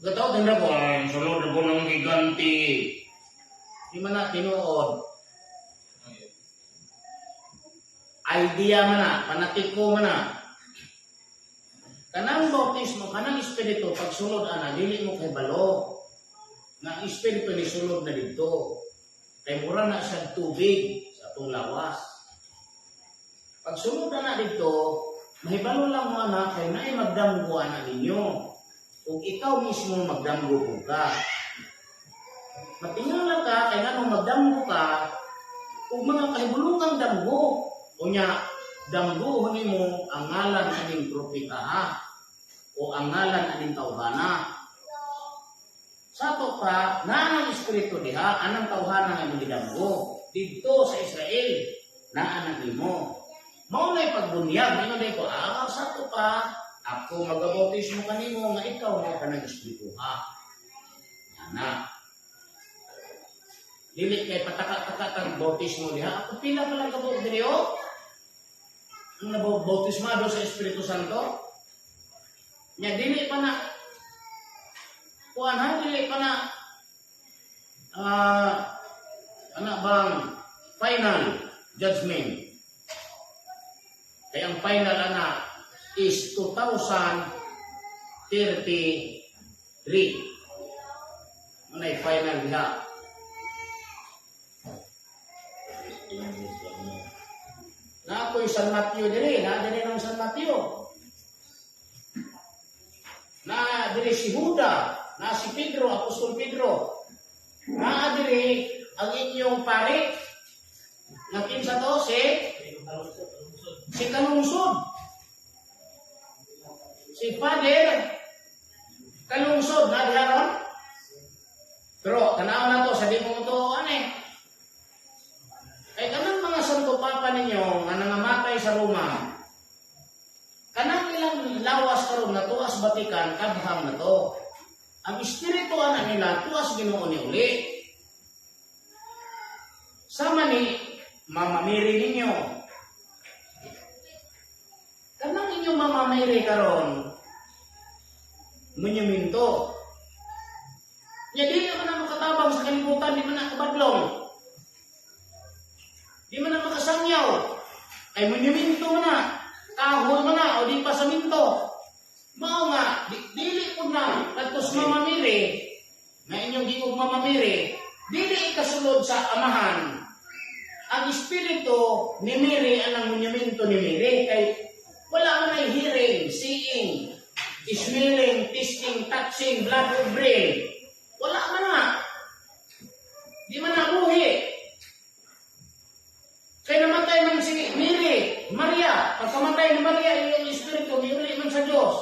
Gataw din na ko, ay, sulod na ko ng giganti. Di man na tinuod. Idea man na, panatiko man na. Kanang bautismo, kanang espiritu, pagsulod ana, dili mo kay balo. Nga ang espiritu ni sulod na dito. Kay mura na siya tubig sa atong lawas. Pagsulod na na dito, mahibalo lang mo ana, kay naay magdamgo ana ninyo. Kung ikaw mismo magdamgo po ka. Matingala ka, kay nganong magdamgo ka, ug mga kahibulungang damgo. Unya, damgo nimo ang ngalan aning propeta ha, o ang ngalan aning tawhana. Sa ato pa, naa ang espiritu diha, anang tawhana nga imong gidamgo. Didto sa Israel, naa na nimo. Mao na'y pagbunyag, ingon ko, sa ato pa, ako magabautismo kanimo nga ikaw mao kanang espiritu ha. Yana. Dili kay pataka-taka kang bautismo diha. Ako pila pa lang kabuok diri oh. Ang nabautismado sa Espiritu Santo. Nya dili pa na kuan ha, dili pa na ana bang final judgment. Kaya ang final ana is 2033. Ano ay final diha? Na ako'y San Mateo diri, na diri ng San Mateo. Na diri si Huda, na si Pedro, Apostol Pedro. Na diri ang inyong pari. Na kinsa to si Kalungsod. Si Father Kalungsod na diha ron. Pero tanaw na to sa di mo to ane. Kay kanang mga Santo Papa ninyo nga nangamatay sa Roma, kanang ilang lawas karon nga tuas Vatican, kabhang na to. Ang espiritu ana nila tuas Ginoo ni uli. Sama ni Mama Mary ninyo. Kanang inyong Mama Mary karon monumento. Nya dili man na makatabang sa kalibutan, di man na kabadlong. Di man na makasangyaw. Ay monumento man na, kahoy man na, o di pa saminto. Mao nga, dili po na, kadtos Mama Mary, nga inyong giingog Mama Mary, dili ikasulod sa amahan. Ang espiritu ni Mary ang monumento ni Mary, kay wala man ay hearing, seeing, smelling, tasting, touching, blood of brain. Wala man na. Di man na buhi. Kaya namatay man si Mary, Maria. Pagkamatay ni Maria, yung espiritu, miuli man sa Diyos.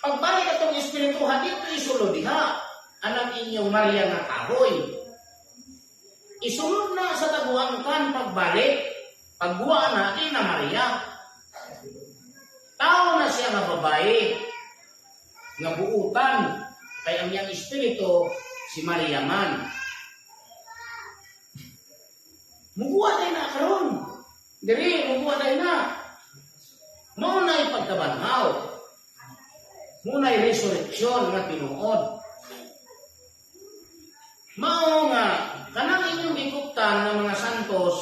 Pagbalik atong espiritu, ha, dito isulod diha. Anang inyong Maria nga kahoy. Isulod na sa taguangkan pagbalik. Pagbuwa na, di na Maria. Tao na siya nga babae. Nga buutan. Kay ang iyang espiritu, si Maria man. Muguwa day na karon. Diri, muguwa day na. Mao na pagkabanhaw. Mao na resurrection nga tinuod. Mao nga kanang inyong gikuptan ng mga santos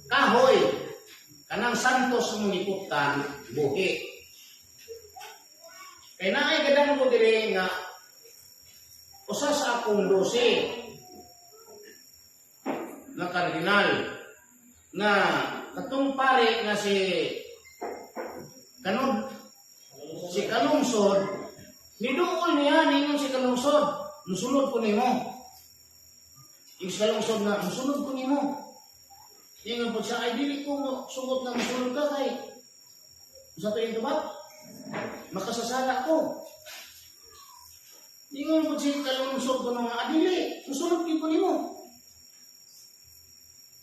kahoy. Kanang santos mong gikuptan buhi. Kay naay gadang ko diri nga usa sa akong 12 nga kardinal nga katong pare nga si kanon si Kalungsod, niduol niya ningon si Kalungsod, "Musulod ko nimo." Yung si Kalungsod nga, "Musulod ko nimo." Ingon po siya, "Ay dili ko mo sugot nga musulod ka kay sa tuwing ba makasasala ko." Ingon po si Kalungsod ko nga, "Adili musulod ko nimo."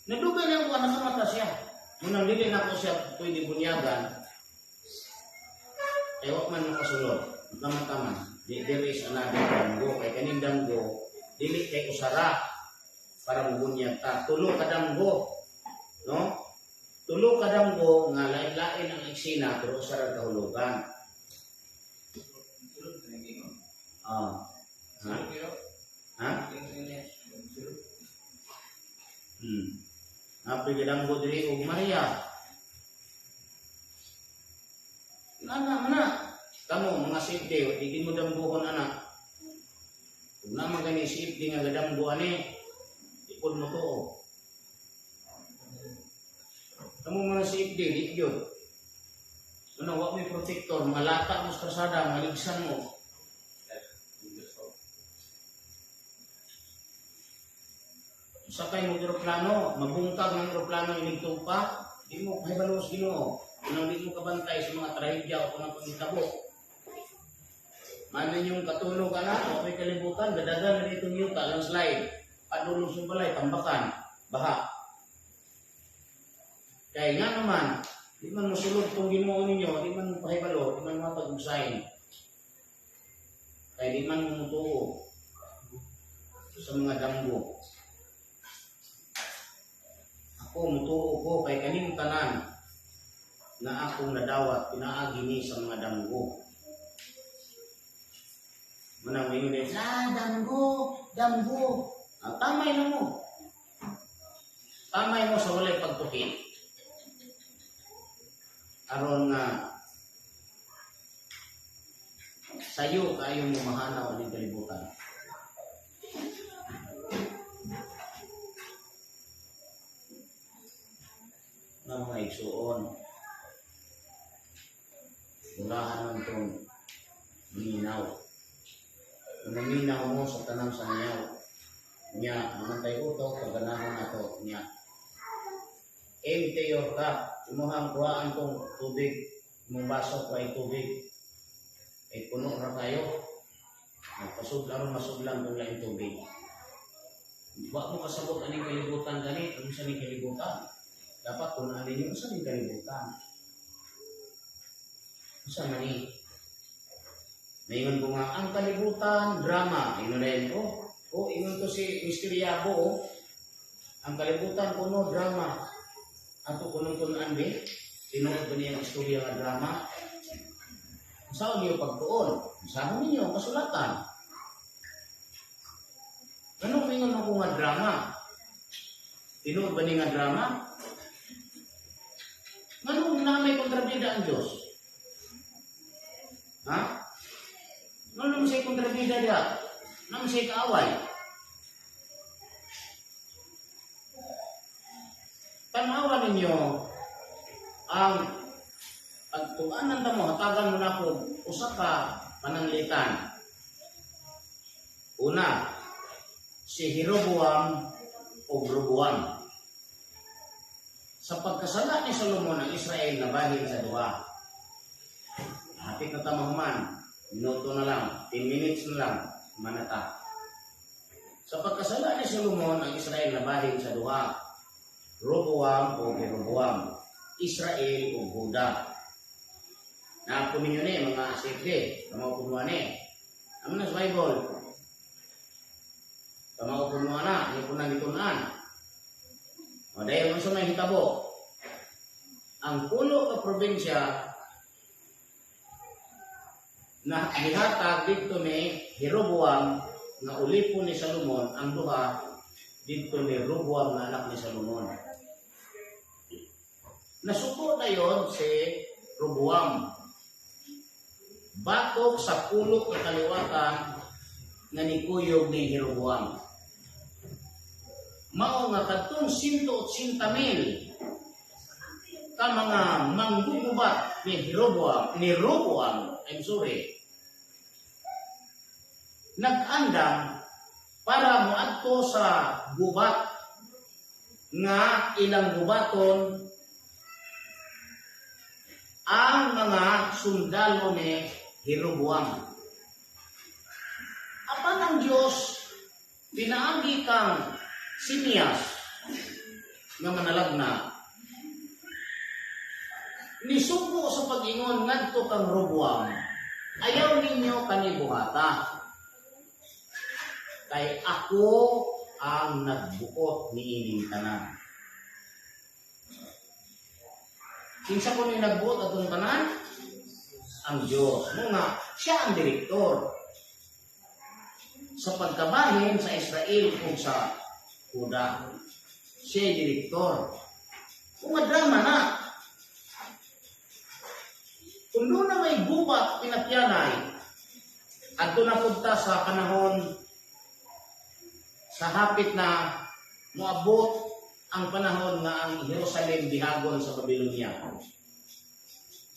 Nadugay na ko, nakamata siya. Munang dili na ko siya pwede bunyagan. Kaya wag man makasulod. Nakamata man. Di, there is another damgo. Kay kaning damgo, dili kay usara para mubunyag ta. Tulo ka damgo. No? Tulo ka damgo nga lain-lain ang eksena pero usara kahulugan. Ah. Ha? Ha? Apoy gidamgo diri og Maria. Nana mana. Kamo mga safety, di mo damgohon ana. Kung naman gani safety nga gadamgo ani, di pud mo tuo. Kamo mga safety, di gyud. Ano, wa may protector, mga lata mo sa krasada, maligsan mo. Sakay mo eroplano, mabungkag ng eroplano inig pa, di mo kahibalo sa Ginoo. Unang di mo kabantay sa mga trahedya o mga pangitabo. Manan yung katulog ka na, o may kalibutan, gadagan na dito yuta, landslide. Padulong sa balay, tambakan, baha. Kaya nga naman, di man musulod tong Ginoo ninyo, di man mo pahibalo, di man mo pag-sign. Kaya di man mo mutuo sa mga damgo. Ako mutuo ko kay kaning tanan na akong nadawat pinaagi ni sa mga damgo. Manang ingon eh, ah, damgo, damgo. Ah, tamay na mo. Tamay mo sa walay pagtukit. Aron nga sayo kayo mo mahanaw ang kalibutan. pagtuon. Ulahan man itong minaw. Kung maminaw mo sa tanang sangyaw, nya, namantay utok, paganahon nato, nya. Empty your cup. Imuhang kuhaan tong tubig, imong baso kuhay tubig. Ay puno ra kayo. Nagpasudlan aron masudlan kung laing tubig. Wa mo kasabot aning kalibutan gani, ano sa ning kalibutan? Dapat kung ano ninyo sa ning kalibutan. Unsa man ni? Naingon ko nga, ang kalibutan, drama. Ingon rin, oh, ingon to si Mr. Yabo, oh. Ang kalibutan kuno drama. Ato kunong tun-an be, tinuod ba niya ang istorya nga drama? Saan niyo pagtuon? Saan ninyo ang kasulatan? Anong ingon ako nga drama? Tinuod ba niya nga drama? Nganong na may kontrabida ang Diyos? Ha? Ngano naman siya kontrabida diha? Naman siya kaaway? Tanawa ninyo ang pagtuanan ta mo, hatagan mo na ako usa ka pananglitan. Una, si Jeroboam o Roboam. Sa pagkasala ni Solomon ang Israel na bahin sa duha. Hapit na ta mahuman, minuto na lang, 10 minutes na lang, manata. Sa pagkasala ni Solomon ang Israel na bahin sa duha. Roboam o Jeroboam, Israel o Juda. Naako ninyo ni mga safety, kamao puno ni. Amo na sa Bible. Kamao puno na, hindi po na gitun-an. O dahil unsa may hitabo. Ang pulo ka probinsya na gihatag didto ni Jeroboam nga ulipon ni Salomon, ang duha didto ni Roboam nga anak ni Salomon. Nasuko na yon si Roboam. Batok sa pulo ka kaliwatan nga nikuyog ni Jeroboam. Mao nga kadtong 180,000 ka mga manggugubat ni Jeroboam, ni Roboam, I'm sorry, nag-andam para moadto sa gubat nga ilang gubaton ang mga sundalo ni Jeroboam. Apan ang Diyos, pinaagi kang Simias nga manalagna, nisugo sa pag-ingon ngadto kang Roboam, "Ayaw ninyo kani buhata. Kay ako ang nagbuot niining tanan." Kinsa ko ni nagbuot atong tanan? Ang Diyos. Mao nga, siya ang direktor sa pagkabahin sa Israel ug sa Juda. Siya ang direktor. Kung nga drama na, kung doon na may gubat pinatyanay, adto na punta sa panahon sa hapit na moabot ang panahon nga ang Jerusalem bihagon sa Babylonia.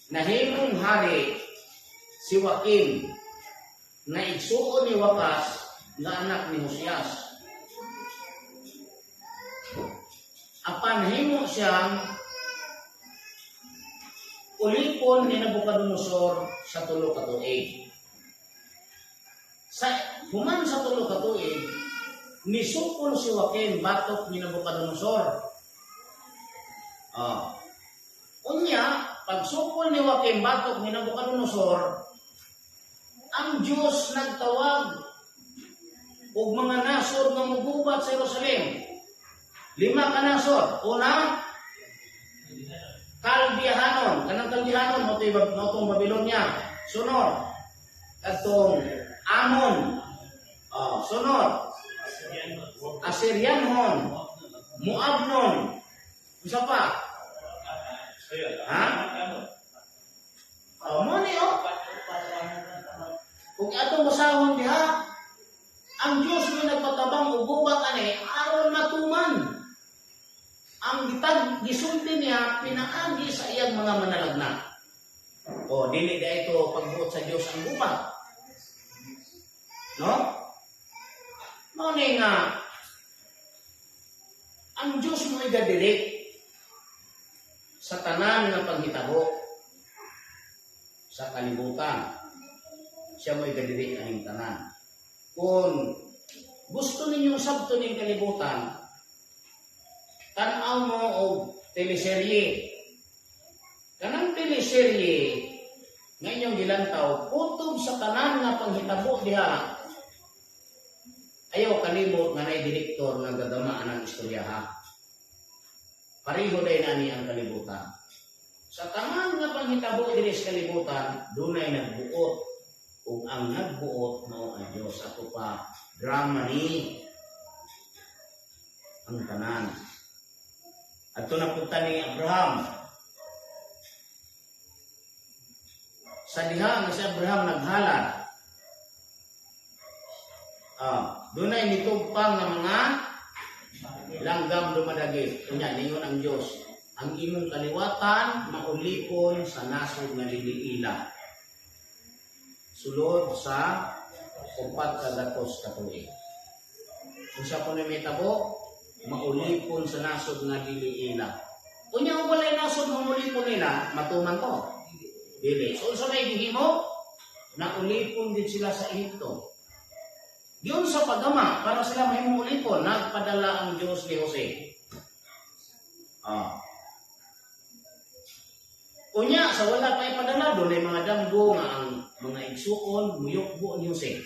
Nahimong hari si Joaquim na igsuon ni Joacaz nga anak ni Josias. Apan himo siyang ulipon ni Nabucodonosor sa 3 ka tuig. Sa human sa 3 ka tuig, nisukol si Joaquin batok ni Nabucodonosor. Ah. Unya, pagsukol ni Joaquin batok ni Nabucodonosor, ang Diyos nagtawag og mga nasod nga mugubat sa Jerusalem. Lima ka nasod. Una, Kaldiahanon. Kanang Kaldiahanon, mao tong Babylonia. Sunod, katong Amon. Oh, sunod, Assyrianhon, Moabnon. Unsa pa? Ha? Oh, mo ni oh. Kung atong basahon diha, ang Diyos may nagpatabang og gubat ani aron matuman ang gitag gisulti niya pinaagi sa iyang mga manalagna. O dili da ito pagbuot sa Dios ang guba. No? Mao ni nga ang Dios mo igadirect sa tanan nga panghitabo sa kalibutan. Siya mo igadirect aning tanan. Kung gusto ninyong sabton ning kalibutan, tan-aw mo og teleserye. Kanang teleserye nga inyong gilantaw, kutob sa tanan nga panghitabo diha, ayaw kalimot nga nay direktor nga gagama ang istorya, ha. Pareho day nani ang kalibutan. Sa tanan nga panghitabo diri sa kalibutan, dunay nagbuot. Ug ang nagbuot mao ang Dios. Ato pa drama ni ang tanan. Adto na punta ni Abraham. Sa diha nga si Abraham naghalad, dunay nitugpang nga mga langgam dumadagi. Unya ningon ang Dios, ang imong kaliwatan maulipon sa nasod nga dili ila. Sulod sa 400 ka tuig. Unsa ko ni mitabo? Maulipon sa nasod nga dili ila. Unya kung walay nasod nga maulipon nila, matuman to. Dili. So unsa may gihimo? Naulipon din sila sa Ehipto. Yun sa paggama, para sila mahimong ulipon, nagpadala ang Diyos ni Jose. Unya, sa wala pa ipadala, doon ay mga damgo nga ang mga igsuon, muyukbo ni Jose.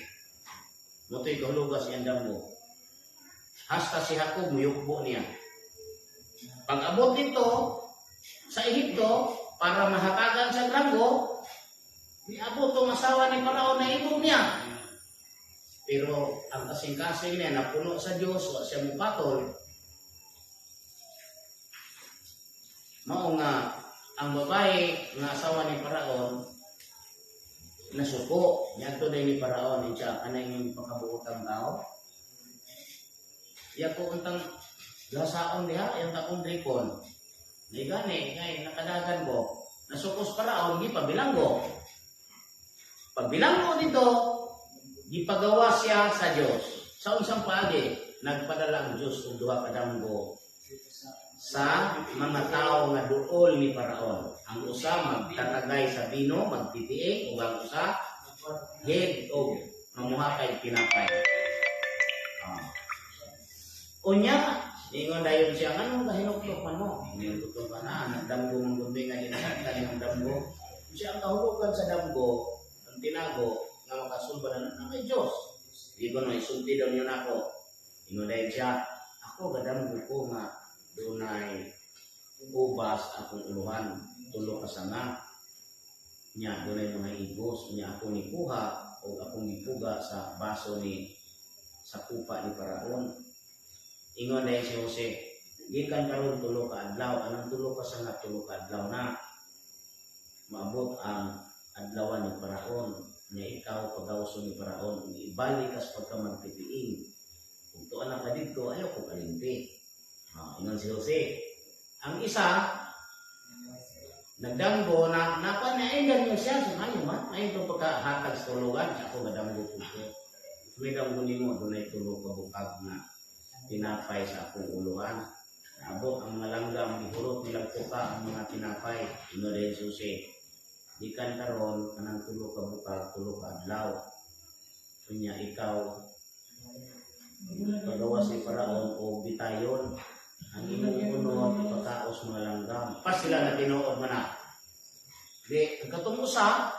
Moto'y kahulugan siyang damgo. Hasta si Jacob, muyukbo niya. Pag abot dito, sa Ehipto, para mahatagan sa ranggo, niabot tong asawa ni Parao na ibog niya. Pero ang kasing-kasing niya, napuno sa Diyos, wa siya mupatol. Mao nga, ang babae nga asawa ni Paraon, nasuko. Niadto din ni Paraon, siya, anay yung pakabuotang tao. Iya ko untang gasaon diha, yung takong dripon. Di gani, ngay nakadagan ko. Nasuko sa Paraon, gipabilanggo. Pagbilanggo dito, gipagawa siya sa Dios. Sa unsang paagi, nagpadala ang Dios og duha ka damgo sa mga tao nga duol ni Paraon. Ang usa magtatagay sa bino, magtitiing, ug ang usa head og mamuha kay tinapay. Unya, ningon dayon siya, anong kahinuktok man mo? Hinuktok ka na, nagdamgo mong gumbi nga ginasaktan ng damgo. Siya ang kahulugan sa damgo, ang tinago, nga makasulba na na kay Diyos. Di ko no, isulti daw niyo nako. Ingon dayon siya, ako gadamgo ko nga dunay ubas akong uluhan, tulo ka sanga. Nya dunay mga igos, nya ako ni kuha o akong gipuga sa baso ni sa kupa ni Paraon. Ingon dayon si Jose, gikan karon tulo ka adlaw, anong tulo ka sanga, tulo ka adlaw na maabot ang adlawan ni Paraon, nya ikaw pagawso ni Paraon, ug ibalik kas pagka magtitiing. Kung tuan na ka didto, ayaw ko kalimti. Ingon si Jose. Ang isa, nagdamgo na nakuha na ay ganyan siya. So, ayaw man, ayaw itong pagkahatag sa tulugan. Ako gadamgo ko ko. May damgo nimo, dunay tulo ka bukag na tinapay sa akong uluhan. Naabot ang mga langgam, ihurot nilang tuka ang mga tinapay. Ingon din si Jose. Gikan karon kanang tulo ka bukag, tulo ka adlaw. Unya ikaw pagawa si Paraon o bitayon ang imong unod ipakaos mga langgam. Pa sila na tinuod man na. Di, ang katong usa,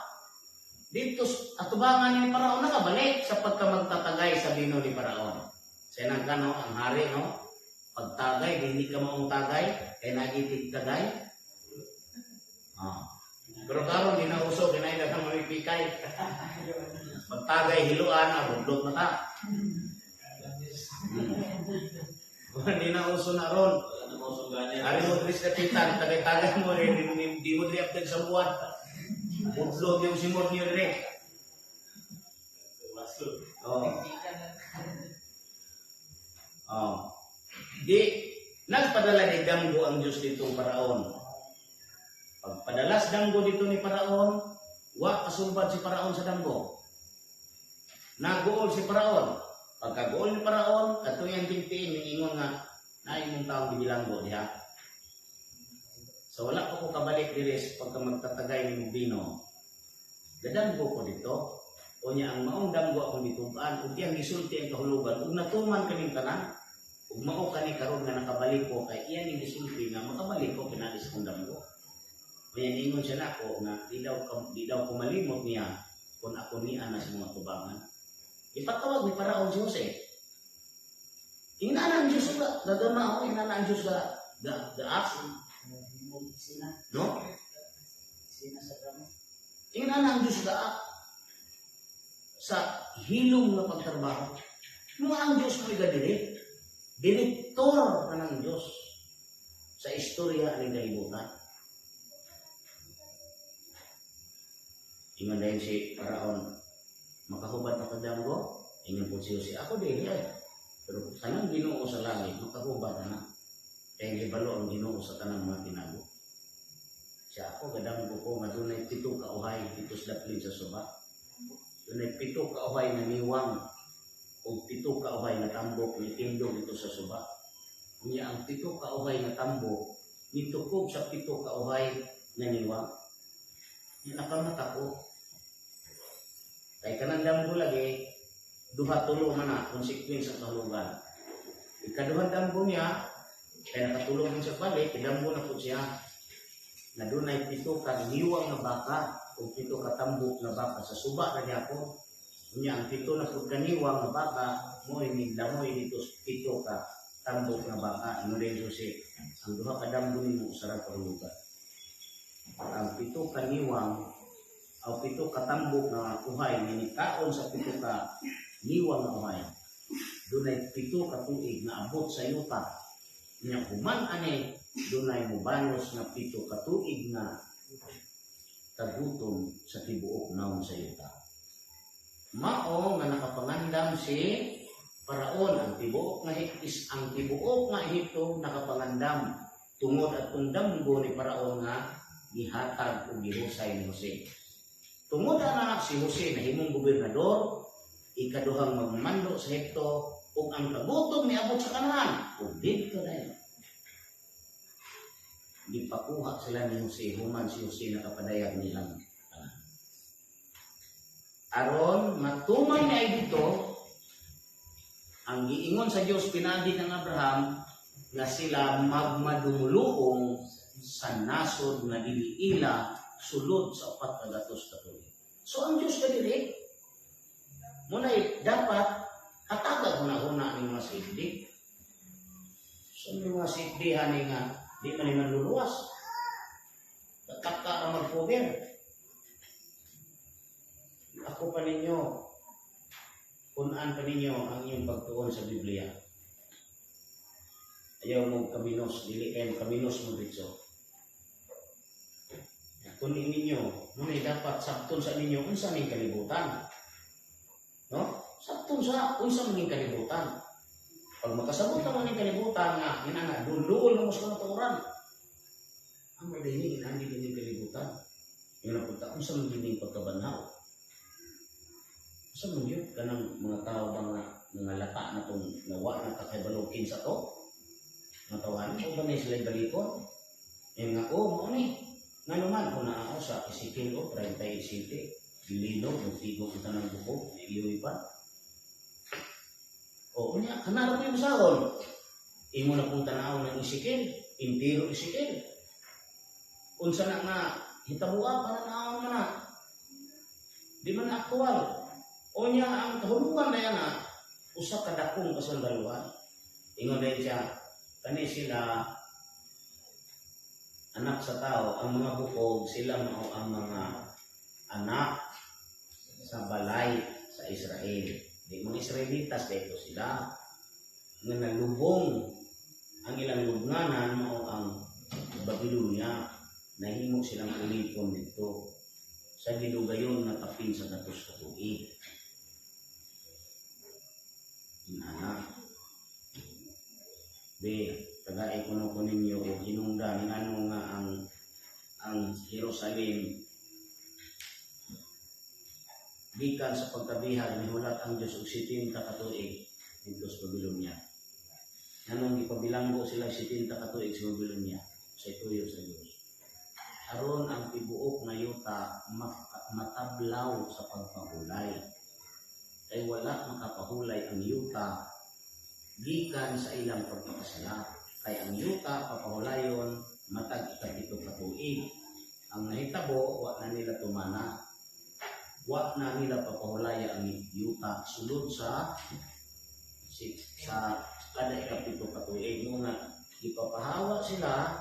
dito atubangan ni Paraon nakabalik sa pagka magtatagay sa bino ni Paraon. Sa nang kano, ang hari, no? Pagtagay, dili ka maong tagay, kay nagitig tagay. Pero karon di na uso, kinay na kang mamipikay. Pagtagay, hiluan, budlot na ta. Hindi na uso na ron. Ari mo diri sa kapitan, tagay-tagay mo rin, di mo diri update sa buwan. Budlot yung simot niyo diri. Oh. Oh. Di Nagpadala ni damgo ang Diyos ditong Paraon. Pagpadalas damgo dito ni Paraon, wa kasulbad si Paraon sa damgo. Naguol si Paraon. Pagkaguol ni Paraon, katuyan tingtiin, ingon nga, naay mong taong gibilanggo diha. So wala pa ko kabalik diri sa pagka magtatagay ni bino. Gadamgo ko dito. O niya ang maong damgo akong gitub-an ug iyang gisulti ang kahulugan ug natuman kaning tanan ug mao kani karon nga nakabalik ko kay iyan ning gisulti nga makabalik ko pinagi sa akong damgo. Kaya ningon siya nako nga di daw ko malimot niya kung ako niya na sa mga tubangan. Ipatawag ni Paraon si Jose. Ingana ang Diyos ga, gagama ako, ingana ang Diyos ga, ga, ga act, Sina, no? sina sa damo. Ingana ang Diyos ga act sa hilom nga pagtrabaho. Mga ang Diyos mo igadiri, direktor ka ng Diyos sa istorya ng kalibutan. Ingon dahil si Paraon, makahubad na kadamgo, ingon po si Jose, ako dili ay. Pero kanang Ginoo sa langit, makahubad na na. Kaya hibalo ang Ginoo sa tanang mga tinago. Siya ako, gadamgo ko, nga dunay 7 ka uhay dito sa daplin sa suba. Dunay 7 ka uhay na niwang o 7 ka uhay na tambok ni tindog dito sa suba. Unya ang 7 ka uhay na tambok nitukob sa 7 ka uhay na niwang. Nya nakamata ko. Kay kanang damgo lagi duha tulo man na consequence sa kahulugan. Ikaduhang damgo niya kay nakatulog din sa balik, damgo na po siya na dunay 7 ka niwang nga baka o 7 ka tambok nga baka sa suba na gyapon. Unya ang 7 na pud kaniwang nga baka mo'y niglamoy dito sa 7 ka tambok nga baka. Ingon din si ang duha ka damgo nimo usa ra kahulugan. Ang 7 ka niwang o 7 ka tambok nga uhay nga nikaon sa 7 ka niwang nga uhay. Dunay 7 ka tuig nga abot sa yuta. Nya human ani dunay mobanos nga 7 ka tuig nga kagutom sa tibuok naon sa yuta. Mao nga nakapangandam si Paraon ang tibuok nga is ang tibuok nga Ehipto nakapangandam tungod atong damgo ni Paraon nga gihatag ug gihusay ni Jose. Tungod ana si Jose nahimong gobernador, ikaduhang magmando sa Ehipto ug ang kagutom niabot sa Kanaan ug didto dayon gipakuha sila ni Jose human si Jose nakapadayag nilang tanan. Aron matuman niya ay dito ang giingon sa Dios pinaagi ng Abraham nga sila magmadumuluong sa nasod nga dili ila sulod sa 400 ka tuig. So ang Dios kadiri munay dapat hataga huna-huna ning mga safety. So ning mga safety hani nga di man ni manluluwas. Kapka ka magpober. Ako pa ninyo, punaan pa ninyo ang inyong pagtuon sa Biblia. Ayaw mo kaminos, dili kayo kaminos mo dito. Kunin ninyo, ngunit dapat sabton sa ninyo unsa ning kalibutan. No? Sabton sa unsa ning kalibutan. Pag makasabot naman ning kalibutan nga ginana dulol mo sa mga tuoran. Ang madini inani ning kalibutan. Yung napunta unsa man gining pagkabanhaw. Unsa man yun kanang mga tao ba nga mga lata na tong nawa na kakibalo kinsa to? Mga tawanan o ba na sila balikon? Yung nga, oh, mao ni. Nga naman, kung naa ako sa Ezekiel o 37, gilinog, nagtigok ang tanang bukog, naiiyoy pa. O, unya, kanara ko yung masahon. Imo na pong tanaw ng Ezekiel, intiro Ezekiel. Unsa na nga, hitabua, pananaw man na. Di man na aktual. O niya, ang kahulugan na yan na, usa ka dakong kasundaluhan. Ingon din siya, kani sila, anak sa tao, ang mga bukog, sila mao ang mga anak sa balay sa Israel. Di mga Israelitas, dito sila. Nga nalubong ang ilang lubnganan mao ang Babylonia. Nahimo silang ulipon dito sa gidugayon nga kapin sa 100 ka tuig. Inana. Be, Tagai kuno ko ninyo og hinungdan ngano nga ang Jerusalem gikan sa pagkabihag, mihulat ang Dios og 70 ka tuig didto sa Babylonia. Nganong gipabilanggo sila 70 ka tuig sa Babylonia sa ituyo sa Dios? Aron ang tibuok nga yuta matablaw sa pagpahulay. Kay wala makapahulay ang yuta gikan sa ilang pagpakasala. Kay ang yuta papahulayon matag 7 ka tuig. Ang nahitabo, wa na nila tumana. Wa na nila papahulaya ang yuta sulod sa kada 7 ka tuig. Mao nga ipapahawa sila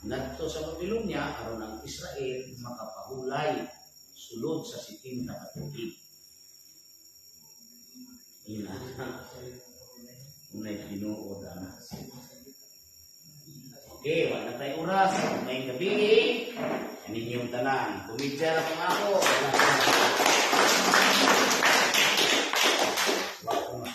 ngadto sa Babylonia aron ang Israel makapahulay sulod sa 70 ka tuig. Ina. Unay tinuod ana. Okay, wala na tayo oras. Maayong gabii. Kaninyong tanan. Kumidya na kung ako. Wala na.